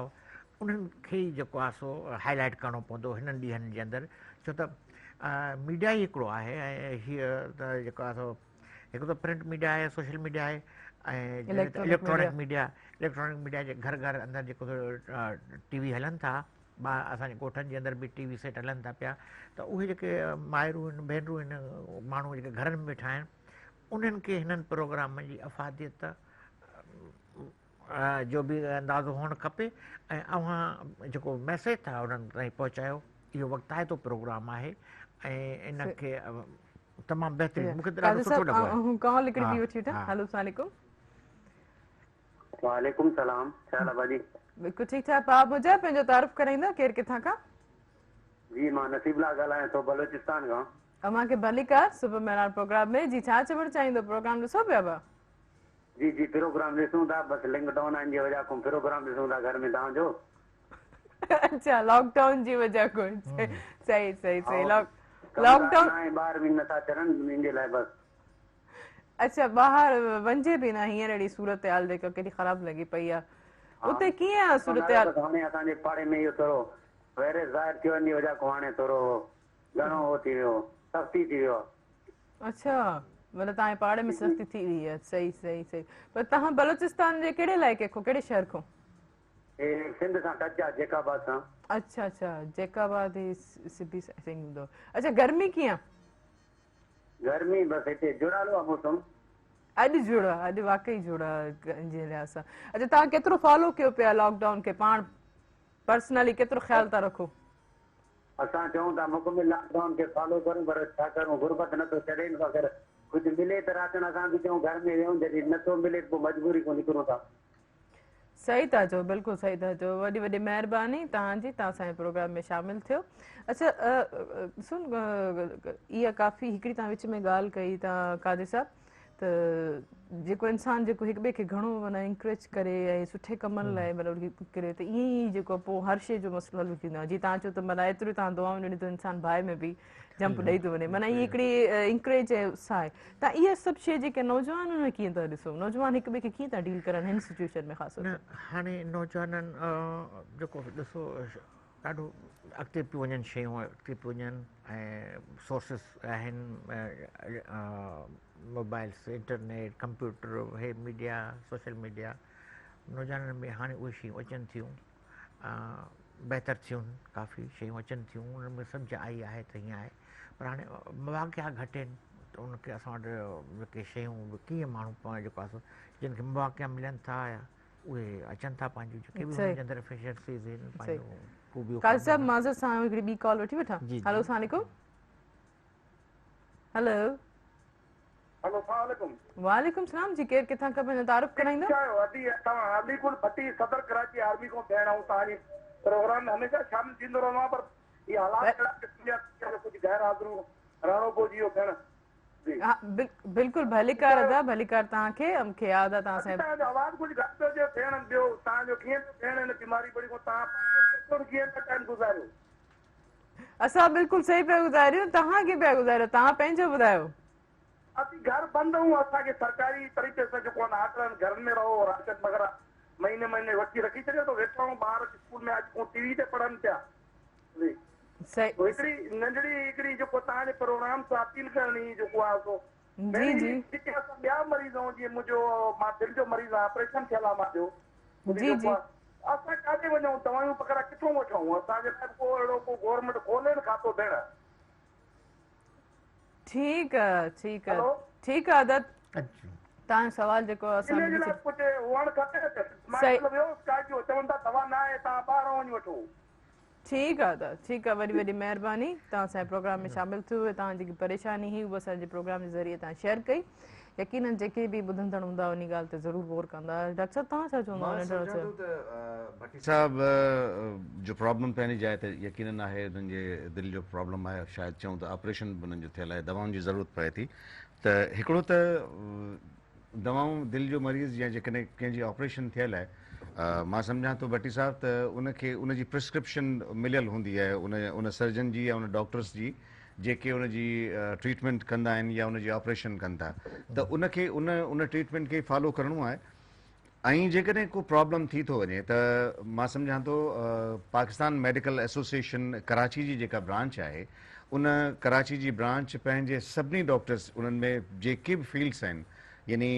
انهن کي ئي جيڪو آهي سو هائي لائيٽ ڪرڻو پوندو هنن ڏينهن جي اندر ڇو ته ميڊيا ئي هڪڙو آهي ۽ هيء ته جيڪو آهي سو هڪ ته پرنٽ ميڊيا آهي سوشل ميڊيا آهي ۽ اليڪٽرانڪ ميڊيا اليڪٽرانڪ ميڊيا جي گهر گهر اندر جيڪو ٽي وي هلن ٿا ٻا اسان جي ڳوٺن جي اندر به ٽي وي سيٽ هلن ٿا پيا ته اهي جيڪي مائرون آهن ڀينرون آهن ماڻهو جيڪي گهرن ۾ ويٺا آهن انهن کي هنن پروگرامن جي افاديت جو به اندازو هئڻ کپي ۽ اوهان جيڪو ميسيج ٿا انهن تائين پهچايو اهو وقتائتو پروگرام آهي ۽ ان کي تمام بهترين مونکي ته ڏاڍو سٺو لڳو آهي. ڪال هڪڙي ٻي وٺي وٺان هلو السلام عليڪم. وعليڪم سلام ڇا حال آ باجي. بلڪل ٺيڪ ٺاڪ ڀاء منهنجا پنهنجو تعارف ڪرائيندا ڪير ڪٿان کان. جي مان نصيب الله ڳالهايان ٿو بلوچستان کان. اوهان کي ڀليڪار صبح مهراڻ پروگرام ۾ جي ڇا چوڻ چاهيندو پروگرام ڏسو پيا ڀاء. جي جي پروگرام ڏسون ٿا بس لنڪ ڊائون آهن جي وجه کان پروگرام ڏسون ٿا گهر ۾ توهان جو. اڇا لاڪ ڊائون جي وجه کان صحيح صحيح صحيح لاڪ لاڪ ڊائون ناهي ٻاهر به نٿا چرن ان جي لاء بس. اڇا ٻاهر وڃجي به نه هينئر اهڙي صورتحال جيڪا ڪيڏي خراب لڳي پئي آ اتي ڪيئن آ صورتحال. هاڻي اسان جي پاڙي ۾ اهو ٿورو وائرس ظاهر ٿيو ان جي وجه کان هاڻي ٿورو گهڻو هو ٿي ويو سختي ٿي ويو آ. اڇا مطلب توهان جي پاڙي ۾ سختي ٿي وئي آهي صحيح صحيح صحيح پر توهان بلوچستان جي ڪهڙي علائقي کان ڪهڙي شهر کان؟ هي سنڌ سان ٽچ آ جيڪب آباد سان. اڇا اڇا جيڪب آباد هي سبي سائين هوندو. اڇا گرمي ڪيئن آ؟ گرمي بس هتي جهڙالو آ موسم. اڄ جهڙ آ اڄ واقعي جهڙ آ جي لحاظ سان. اڇا توهان ڪيترو فالو ڪيو پيا لاڪ ڊائون کي پاڻ پرسنلي ڪيترو خيال ٿا رکو؟ اسان چئون ٿا مڪمل لاڪ ڊائون کي فالو ڪرون پر ڇا ڪرون غربت نه ٿو ڇڏي نه اگر ڪجهه ملي ته راشن اسان به چئون گهر ۾ ويهون جڏهن نه ٿو ملي ته پوء مجبوري کان نڪرون ٿا. صحيح ٿا چئو بلڪل صحيح ٿا چئو وڏي وڏي مهرباني توهان جي توهان اسان جي پروگرام ۾ شامل ٿيو اڇا سن اها ڪافي هڪڙي توهان وچ ۾ ڳالهه ڪئي توهان قادر صاحب ته جيڪو انسان جيڪو هڪ ٻئي کي گهڻو معنيٰ انڪريج ڪري ۽ سٺي ڪمن لاء مطلب ڪري ته ائين ئي جيڪو پوء هر شيء جو مسئلو حل ٿيندو آهي جي توهان چئو ته معنيٰ ايتريون توهان دعائون ڏنيون ته انسان باهه ۾ به جمپ ڏئي ٿو وڃي معنيٰ هي هڪڙي انڪريج ۽ اتساهه آهي توهان اها سڀ شيء جيڪي نوجوانن ۾ ڪيئن ٿا ڏسو نوجوان هڪ ٻئي کي ڪيئن ٿا ڊيل ڪرن هن سچويشن ۾ خاص طور نه هاڻي نوجوانن جيڪو ڏسو ڏاڍو اڳتي پيون وڃن شيون اڳتي پيون وڃن ۽ سورسز آهن موبائلس انٽرنيٽ ڪمپيوٽر هي ميڊيا سوشل ميڊيا نوجوانن ۾ هاڻي اهي شيون اچن ٿيون بهتر ٿيون ڪافي شيون اچن ٿيون انهن ۾ سمجهه آئي آهي ته هيئن آهي پر هاڻي مواقعا گهٽ آهن ته ان کي اسان وٽ جيڪي شيون ڪيئن ماڻهو جيڪو آهي سو جن کي مواقعا ملن ٿا يا اهي اچن ٿا پنهنجون جيڪي به انهن جي اندر افيشنسيز آهن پنهنجون خوبيون قاضي صاحب معذرت سان هڪڙي ٻي ڪال وٺي وٺان هلو السلام عليڪم هلو هلو السلام عليڪم وعليڪم السلام جي ڪير ڪٿان کان پنهنجو تعارف ڪرائيندو ٺيڪ آهيو ادي توهان علي گل ڀٽي صدر ڪراچي آرمي کان ڀيڻ آئون توهان جي پروگرام ۾ هميشه شامل ٿيندو رهندو آهيان پر هي حالات اهڙا قسم جا ٿي ويا جو ڪجهه غير حاضر رهڻو پئجي ويو ڀيڻ جي. ها بلڪل ڀليڪار ادا ڀليڪار توهان کي مون کي ياد آ توهان سان. توهان جو آواز ڪجهه گهٽ پيو اچي ڀيڻ ٻيو توهان جو ڪيئن پيو ڀيڻ هن بيماري پڙي کان توهان پنهنجو ڪيئن پيا ٽائيم گذاريو. اسان بلڪل صحيح پيا گذاريون توهان ڪيئن پيا گذاريو توهان پنهنجو ٻڌايو. اسين گهر بند آهيون اسان کي سرڪاري طريقي سان جيڪو آهن آرڊر آهن گهرن ۾ رهو راشن وغيره مهيني مهيني وٺي رکي ڇڏيو ته ويٺا آهيون ٻار اسڪول ۾ اڄ کان ٽي وي تي پڙهن پيا جي صحيح هڪڙي ننڍڙي هڪڙي جيڪو توهان جي پروگرام سان اپيل ڪرڻي جيڪو آهي سو جي جي جيڪي اسان ٻيا مريض آهيون جيئن منهنجو مان دل جو مريض آهيان آپريشن ٿيل آهي منهنجو جي جي اسان ڪاڏي وڃون دوائيون وغيره ڪٿون وٺون اسان جي لاء ڪو اهڙو ڪو گورنمينٽ کولي نه کاتو ڀيڻ. ٺيڪ آ ٺيڪ آ ٺيڪ آ ادا توهان جو سوال جيڪو اسان ان جي لاء ڪجهه هئڻ کپي نه مان ڪلهه ويو هوس ڪاجو چون ٿا دوا نه آهي توهان ٻاهران وڃي وٺو. ٺيڪ آ ادا ٺيڪ آ وڏي وڏي مهرباني توهان اسان جي پروگرام ۾ شامل ٿيو توهان جيڪي پريشاني هئي اها اسان جي پروگرام جي ذريعي توهان شيئر ڪئي يقينن جيڪي به ٻڌندڙ هوندا انهي ڳالهه تي ضرور غور ڪندا ڊاڪٽر صاحب توهان ڇا چوندا مان سمجهان ٿو ته ڀٽي صاحب جو پرابلم پنهنجي جاء تي يقينن آهي انهن جي دل جو پرابلم آهي شايد چئون ته آپريشن به انهن جو ٿيل آهي دوائن جي ضرورت پئي ٿي ته هڪڙو ته دوائون دل جو مريض يا جيڪڏهن ڪنهن جي آپريشن ٿيل آهي مان سمجهان ٿو ڀٽي صاحب ته ان کي ان جي پرسڪرپشن مليل هوندي آهي ان ان سرجن جي يا ان ڊاڪٽرس جي جيڪي ان جي ٽريٽمينٽ ڪندا آهن يا ان جي آپريشن ڪن ٿا ته ان کي ان ان ٽريٽمينٽ کي فالو ڪرڻو آهي ۽ جيڪڏهن ڪو پرابلم ٿي ٿو وڃي ته مان سمجهان ٿو پاڪستان ميڊيڪل ايسوسيئيشن ڪراچي جي جيڪا برانچ آهي ان ڪراچي جي برانچ پنهنجي سڀني ڊاڪٽرس انهن ۾ جيڪي به فيلڊس آهن يعني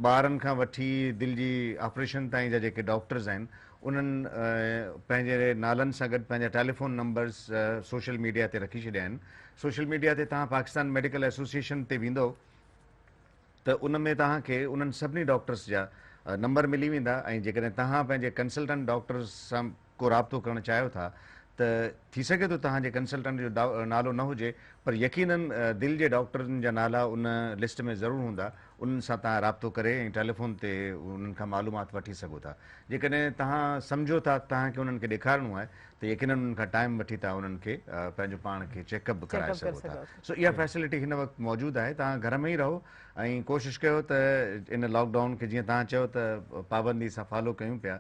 ٻارن کان وٺي دل جي آپريشن تائين جا جيڪي ڊاڪٽرز آهن انهن پنهنجي نالن سان گڏ پنهنجا ٽيليفون نمبرز سوشل ميڊيا تي رکي ڇڏيا آهن سوشل ميڊيا تي توهان پاڪستان ميڊيڪل ايسوسيئيشن تي ويندو ته ان ۾ توهان کي انهن سڀني ڊاڪٽرز جا نمبر ملي ويندا ۽ جيڪڏهن توهان پنهنجي ڪنسلٽنٽ ڊاڪٽرز سان ڪو رابطو ڪرڻ چاهيو ٿا ته ٿي سگهي ٿو توهان جي ڪنسلٽنٽ جو نالو نه هجي پر يقينن دل جي ڊاڪٽرن جا نالا ان لسٽ ۾ ضرور هوندا انهن سان توهان رابطو ڪري ۽ ٽيليفون تي انهن کان معلومات وٺي سگهو ٿا. جيڪڏهن توهان سمجهو ٿا ته توهان کي انهن کي ڏيکارڻو آهي ته يقينن انهن کان ٽائيم وٺي توهان انهن کي پنهنجو پاڻ کي چيڪ اپ به ڪرائي سگهو ٿا. سو اها فيسلٽي هن وقت موجود آهي. توهان گهر ۾ ئي رهو ۽ ڪوشش ڪيو ته ان لاڪ ڊائون کي جيئن توهان چيو ته پابندي سان فالو ڪيون پيا.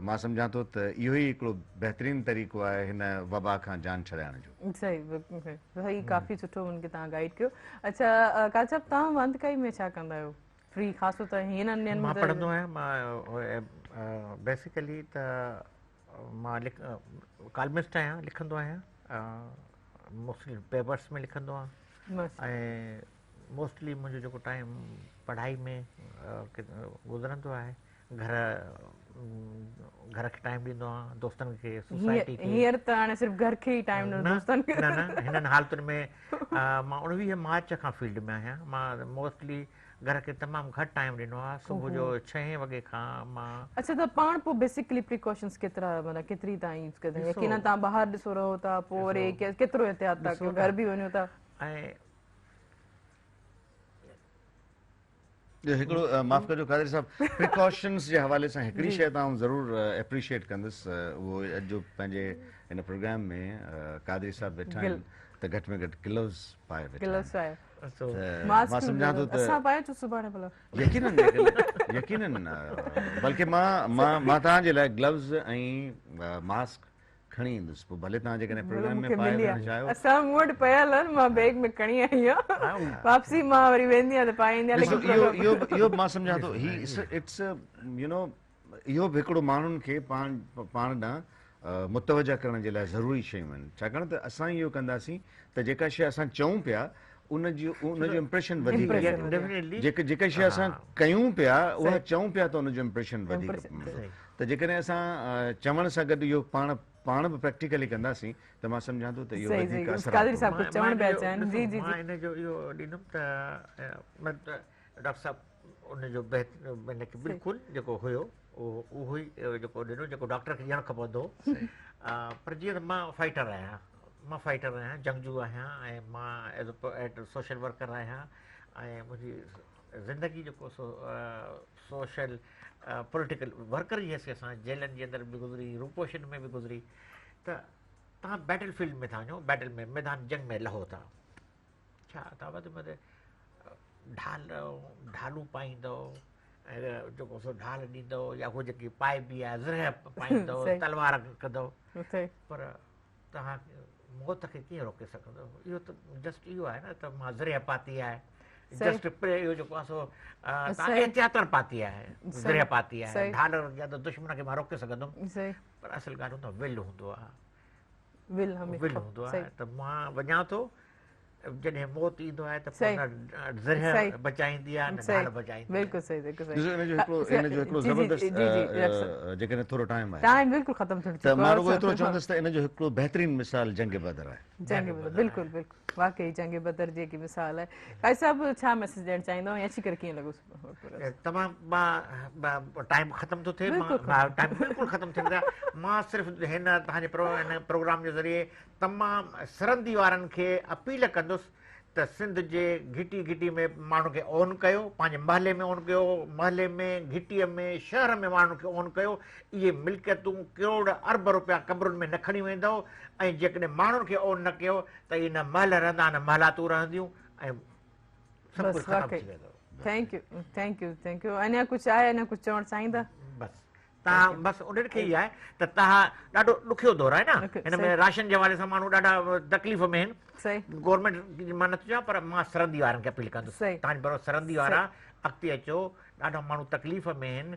مان سمجهان ٿو ته اهو ئي هڪڙو بهترين طريقو آهي هن وبا کان جان ڇڏائڻ جو. صحيح بلڪل صحيح ڪافي سٺو ان کي توهان گائيڊ ڪيو. اڇا قاضي صاحب توهان واندڪائي ۾ ڇا ڪندا آهيو فري خاص طور هينئر ڏينهن ۾ مان پڙهندو آهيان مان بيسيڪلي ته مان ڪالمسٽ آهيان لکندو آهيان موسٽلي پيپرس ۾ لکندو آهيان ۽ موسٽلي منهنجو جيڪو ٽائيم پڙهائي ۾ گذرندو آهي گهر گهر کي ٽائيم ڏيندو آهيان دوستن کي سوسائٽي کي هينئر ته هاڻي صرف گهر کي ئي ٽائيم ڏيو دوستن کي نه نه هنن حالتن ۾ مان 19 مارچ کان فيلڊ ۾ آهيان مان موسٽلي گهر کي تمام گهٽ ٽائيم ڏنو آهي صبح جو 6 وڳي کان مان اڇا ته پاڻ پوء بيسڪلي پريڪاشنز ڪيترا معنيٰ ڪيتري تائين يوز ڪندا آهيو يقينا تان ٻاهر ڏسو رهو ٿا پوء وري ڪيترو احتياط ٿا ڪيو گهر به وڃو ٿا ۽ هڪڙو معاف ڪجو قادري صاحب پريڪاشنز جي حوالي سان هڪڙي شيء ته آئون ضرور اپريشيئيٽ ڪندس اهو اڄ جو پنهنجي هن پروگرام ۾ قادري صاحب ويٺا آهن ته گهٽ ۾ گهٽ گلوز پائي ويٺا آهن مان سمجهان ٿو ته اسان پائي اچون سڀاڻي ڀلا يقينن يقينن بلڪه مان مان توهان جي لاء گلوز ۽ ماسڪ کڻي ايندس پوء ڀلي توهان جيڪڏهن پروگرام ۾ پائي وڃڻ چاهيو. اسان مون وٽ پيل آهن مان بيگ ۾ کڻي آئي آهيان واپسي مان وري ويندي آهيان ته پائي ايندي آهيان ليڪن اهو اهو اهو مان سمجهان ٿو هي it's you نو اهو به هڪڙو ماڻهن کي پاڻ پاڻ ڏانهن متوجه ڪرڻ جي لاء ضروري شيون آهن ڇاڪاڻ ته اسان اهو ڪنداسين ته جيڪا شيء اسان چئون پيا ان جو ان جو امپريشن وڌيڪ ايندو جيڪا جيڪا شيء اسان ڪيون پيا اها چئون پيا ته ان جو امپريشن وڌيڪ پوندو ته جيڪڏهن اسان چوڻ سان گڏ اهو پاڻ پاڻ به پريڪٽيڪلي ڪنداسين ته مان سمجهان ٿو ته اهو وڌيڪ اثر قادري صاحب ڪجهه چوڻ پيا چاهين. جي جي مان ان جو اهو ڏيندم ته ڊاڪٽر صاحب ان جو بهتر بلڪل جيڪو هيو اهو ئي جيڪو ڏنو جيڪو ڊاڪٽر کي ڏيڻ کپندو پر جيئن ته مان فائٽر آهيان مان فائٽر آهيان جنگجو آهيان ۽ مان ايز اي سوشل ورڪر آهيان ۽ منهنجي زندگي جيڪو سو سوشل پوليٽيڪل ورڪر جي حيثيت سان جيلن جي اندر به گذري روپوشن ۾ به گذري ته تان بيٽل فيلڊ ۾ ٿا وڃو بيٽل ۾ ميدان جنگ ۾ لهو ٿا ڇا تان وڌ ۾ ڍال ڍالون پائيندو ۽ جيڪو سو ڍال ڏيندو يا هو جيڪي پائبي آهي زرهه پائيندو تلوار ڪندو پر توهان موت کي ڪيئن روڪي سگهندو؟ اهو ته جسٽ اهو آهي نه ته مان زرهه پاتي آهي جسٽ پري اهو جيڪو آهي سو توهان احتياطن پاتي آهي زرهه پاتي آهي ڍال يا ته دشمن کي مان روڪي سگهندم پر اصل ڳالهه هوندو آهي ول هوندو آهي ول هوندو آهي ته مان وڃان ٿو جڏهن موت ايندو آهي ته پوء نه زرهه بچائيندي آهي نه ڍال بچائيندي آهي. بلڪل صحيح بلڪل صحيح. ڏسو ان جو هڪڙو ان جو هڪڙو زبردست جيڪڏهن ٿورو ٽائيم آهي ٽائيم بلڪل ختم ٿيڻ ته مان رڳو ايترو چوندس ته ان جو هڪڙو بهترين مثال جنگ بدر آهي. جنگ بدر بلڪل بلڪل واقعي جنگ بدر جيڪي مثال آهي. قاضي صاحب ڇا ميسيج ڏيڻ چاهيندو ۽ اچي ڪري ڪيئن لڳو؟ تمام مان ٽائيم ختم ٿو ٿئي مان ٽائيم بلڪل ختم ٿيڻ تي مان صرف هن توهان جي پروگرام جي ذريعي تمام سرندي وارن کي اپيل ڪندس ته سنڌ جي گهٽي گهٽي ۾ ماڻهن کي اون ڪيو، پنهنجي محلي ۾ اون ڪيو، محلي ۾ گهٽي ۾ شهر ۾ ماڻهن کي اون ڪيو، اهي ملڪيتون ڪروڙ ارب روپيا قبرن ۾ نه کڻي ويندؤ ۽ جيڪڏهن ماڻهن کي اون نه ڪيو ته اهي نه محل رهندا نه محلاتون رهنديون ۽ سڀ ڪجهه ختم ٿي ويندو. Thank you thank you thank you اڃا ڪجهه آهي اڃا ڪجهه چوڻ چاهيندا؟ بس تهان بس انهن کي ئي آهي ته تهان ڏاڍو ڏکيو دور آهي نه هن ۾ راشن جي حوالي سان ماڻهو ڏاڍا تڪليف ۾ آهن گورنمينٽ مان نٿو چوان پر مان سرندي وارن کي اپيل ڪندس تهان برو سرندي وارا اڳتي اچو ڏاڍا ماڻهو تڪليف ۾ آهن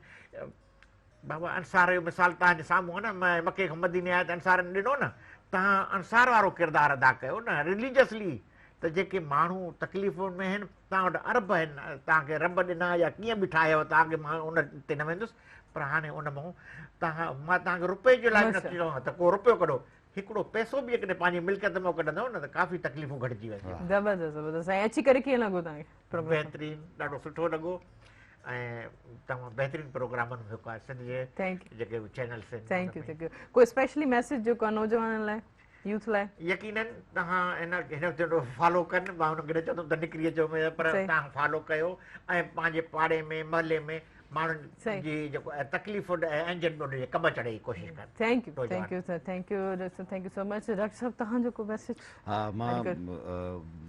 بابا انصار جو مثال تهان جي سامهون آهي نه مڪي کان مديني آيا ته انصارن ڏنو نه تهان انصار وارو ڪردار ادا ڪيو نه رليجسلي ته جيڪي ماڻهو تڪليفن ۾ آهن توهان وٽ ارب آهن، توهان کي رب ڏنا يا ڪيئن به ٺاهيو توهان کي مان ان تي نه ويندس پر هاڻي ان مون توهان مان توهان کي رپئي جي لاء به نٿو چوان ته ڪو رپيو ڪڍو، هڪڙو پئسو به جيڪڏهن پنهنجي ملڪيت مان ڪڍندؤ نه ته ڪافي تڪليفون گهٽجي وينديون. زبردست زبردست سائين اچي ڪري ڪيئن لڳو توهان کي پروگرام؟ بهترين ڏاڍو سٺو لڳو. ۽ تمام بهترين پروگرامن ۾ هڪ آهي سنڌ جي جيڪي به چينلس آهن. Thank you thank you ڪو اسپيشلي ميسيج جيڪو آهي نوجوانن لاء يوٿ لاء. يقينن توهان هن هن وقت فالو ڪن مان هن کي نه چوندم ته نڪري اچو پر توهان فالو ڪيو ۽ پنهنجي پاڙي ۾ محلي ۾ ماڻهن جي جيڪو تڪليف ۽ اهنجن ۾ ان جي ڪم اچڻ جي ڪوشش ڪن. Thank you thank you thank you thank you so much doctor صاحب توهان جو ڪو ميسيج. ها مان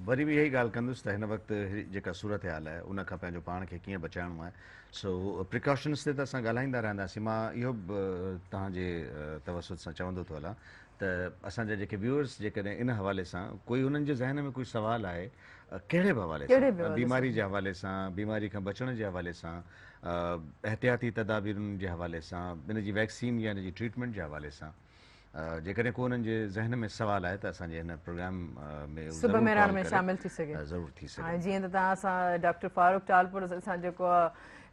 وري به اها ئي ڳالهه ڪندس ته هن وقت جيڪا صورتحال آهي ان کان پنهنجو پاڻ کي ڪيئن بچائڻو آهي سو پريڪاشنس تي ته اسان ڳالهائيندا رهنداسين مان اهو به توهان جي توسط سان چوندو ٿو هلان ته اسان جا جيڪي ويورس جيڪڏهن ان حوالي سان ڪوئي انهن جي ذهن ۾ ڪوئي سوال آهي ڪهڙي به حوالي سان بيماري جي حوالي سان بيماري کان بچڻ جي حوالي سان احتياطي تدابيرن جي حوالي سان ان جي ويڪسين يا ان جي ٽريٽمينٽ جي حوالي سان جيڪڏهن ڪو انهن جي ذهن ۾ سوال آهي ته اسان جي هن پروگرام ۾ صبح مهراڻ ۾ شامل ٿي سگهي ضرور ٿي سگهي جيئن ته توهان اسان ڊاڪٽر فاروق ٽالپر سان جيڪو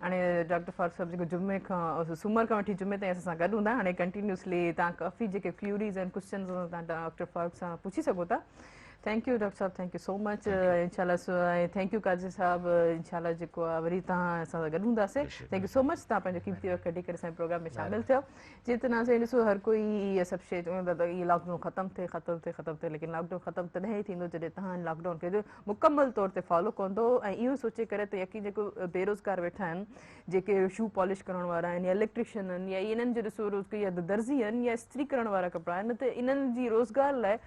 هاڻي ڊاڪٽر فاروق صاحب جيڪو جمعي کان سومر کان وٺي جمعي تائين اسان سان گڏ هوندا هاڻي ڪنٽينيوسلي توهان ڪافي جيڪي ڪيوريز آهن ڪوشچنز توهان ڊاڪٽر فاروق سان پڇي سگهو ٿا thank you doctor صاحب thank you سو مچ انشاء الله thank you قاضي صاحب انشاء الله جيڪو آهي وري توهان سان گڏ هونداسين thank you سو مچ توهان پنهنجو قيمتي وقت ڪڍي ڪري اسان جي پروگرام ۾ شامل ٿيو جيئن ته ناظرين ڏسو هر ڪوئي اها سڀ شيء چوندو ته اهي لاڪ ڊائون ختم ٿئي ختم ٿئي ختم ٿئي ليڪن لاڪ ڊائون ختم تڏهن ئي ٿيندو جڏهن توهان لاڪ ڊائون کي مڪمل طور تي فالو ڪندو ۽ اهو سوچي ڪري ته يقين جيڪو بيروزگار ويٺا آهن جيڪي شو پالش ڪرڻ وارا آهن يا اليڪٽريشن آهن يا انهن جو ڏسو روز يا درزي آهن يا استري ڪرڻ وارا ڪپڙا آهن ته انهن جي روزگار لاء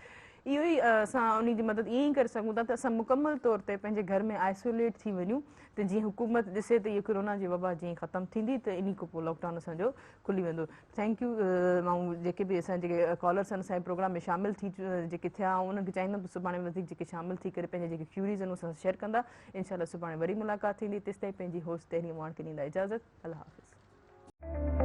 اهو ئي اسان انهي جي مدد ائين ئي ڪري سگهون ٿا ته اسان مڪمل طور تي پنهنجي گهر ۾ آئسوليٽ ٿي وڃون ته جيئن حڪومت ڏسي ته اهي ڪرونا جي وبا جيئن ختم ٿيندي ته انهي کان پوء لاڪ ڊائون اسان جو کلي ويندو thank you مان جيڪي به اسان جيڪي ڪالرس آهن اسان جي پروگرام ۾ شامل ٿي جيڪي ٿيا آئون انهن کي چاهيندم ته سڀاڻي وڌيڪ جيڪي شامل ٿي ڪري پنهنجي جيڪي ڪيوريز آهن اسان سان شيئر ڪندا انشاء الله سڀاڻي وري ملاقات ٿيندي تيستائين پنهنجي هوسٽ تحريم واڻ کي ڏيندا اجازت الله حافظ.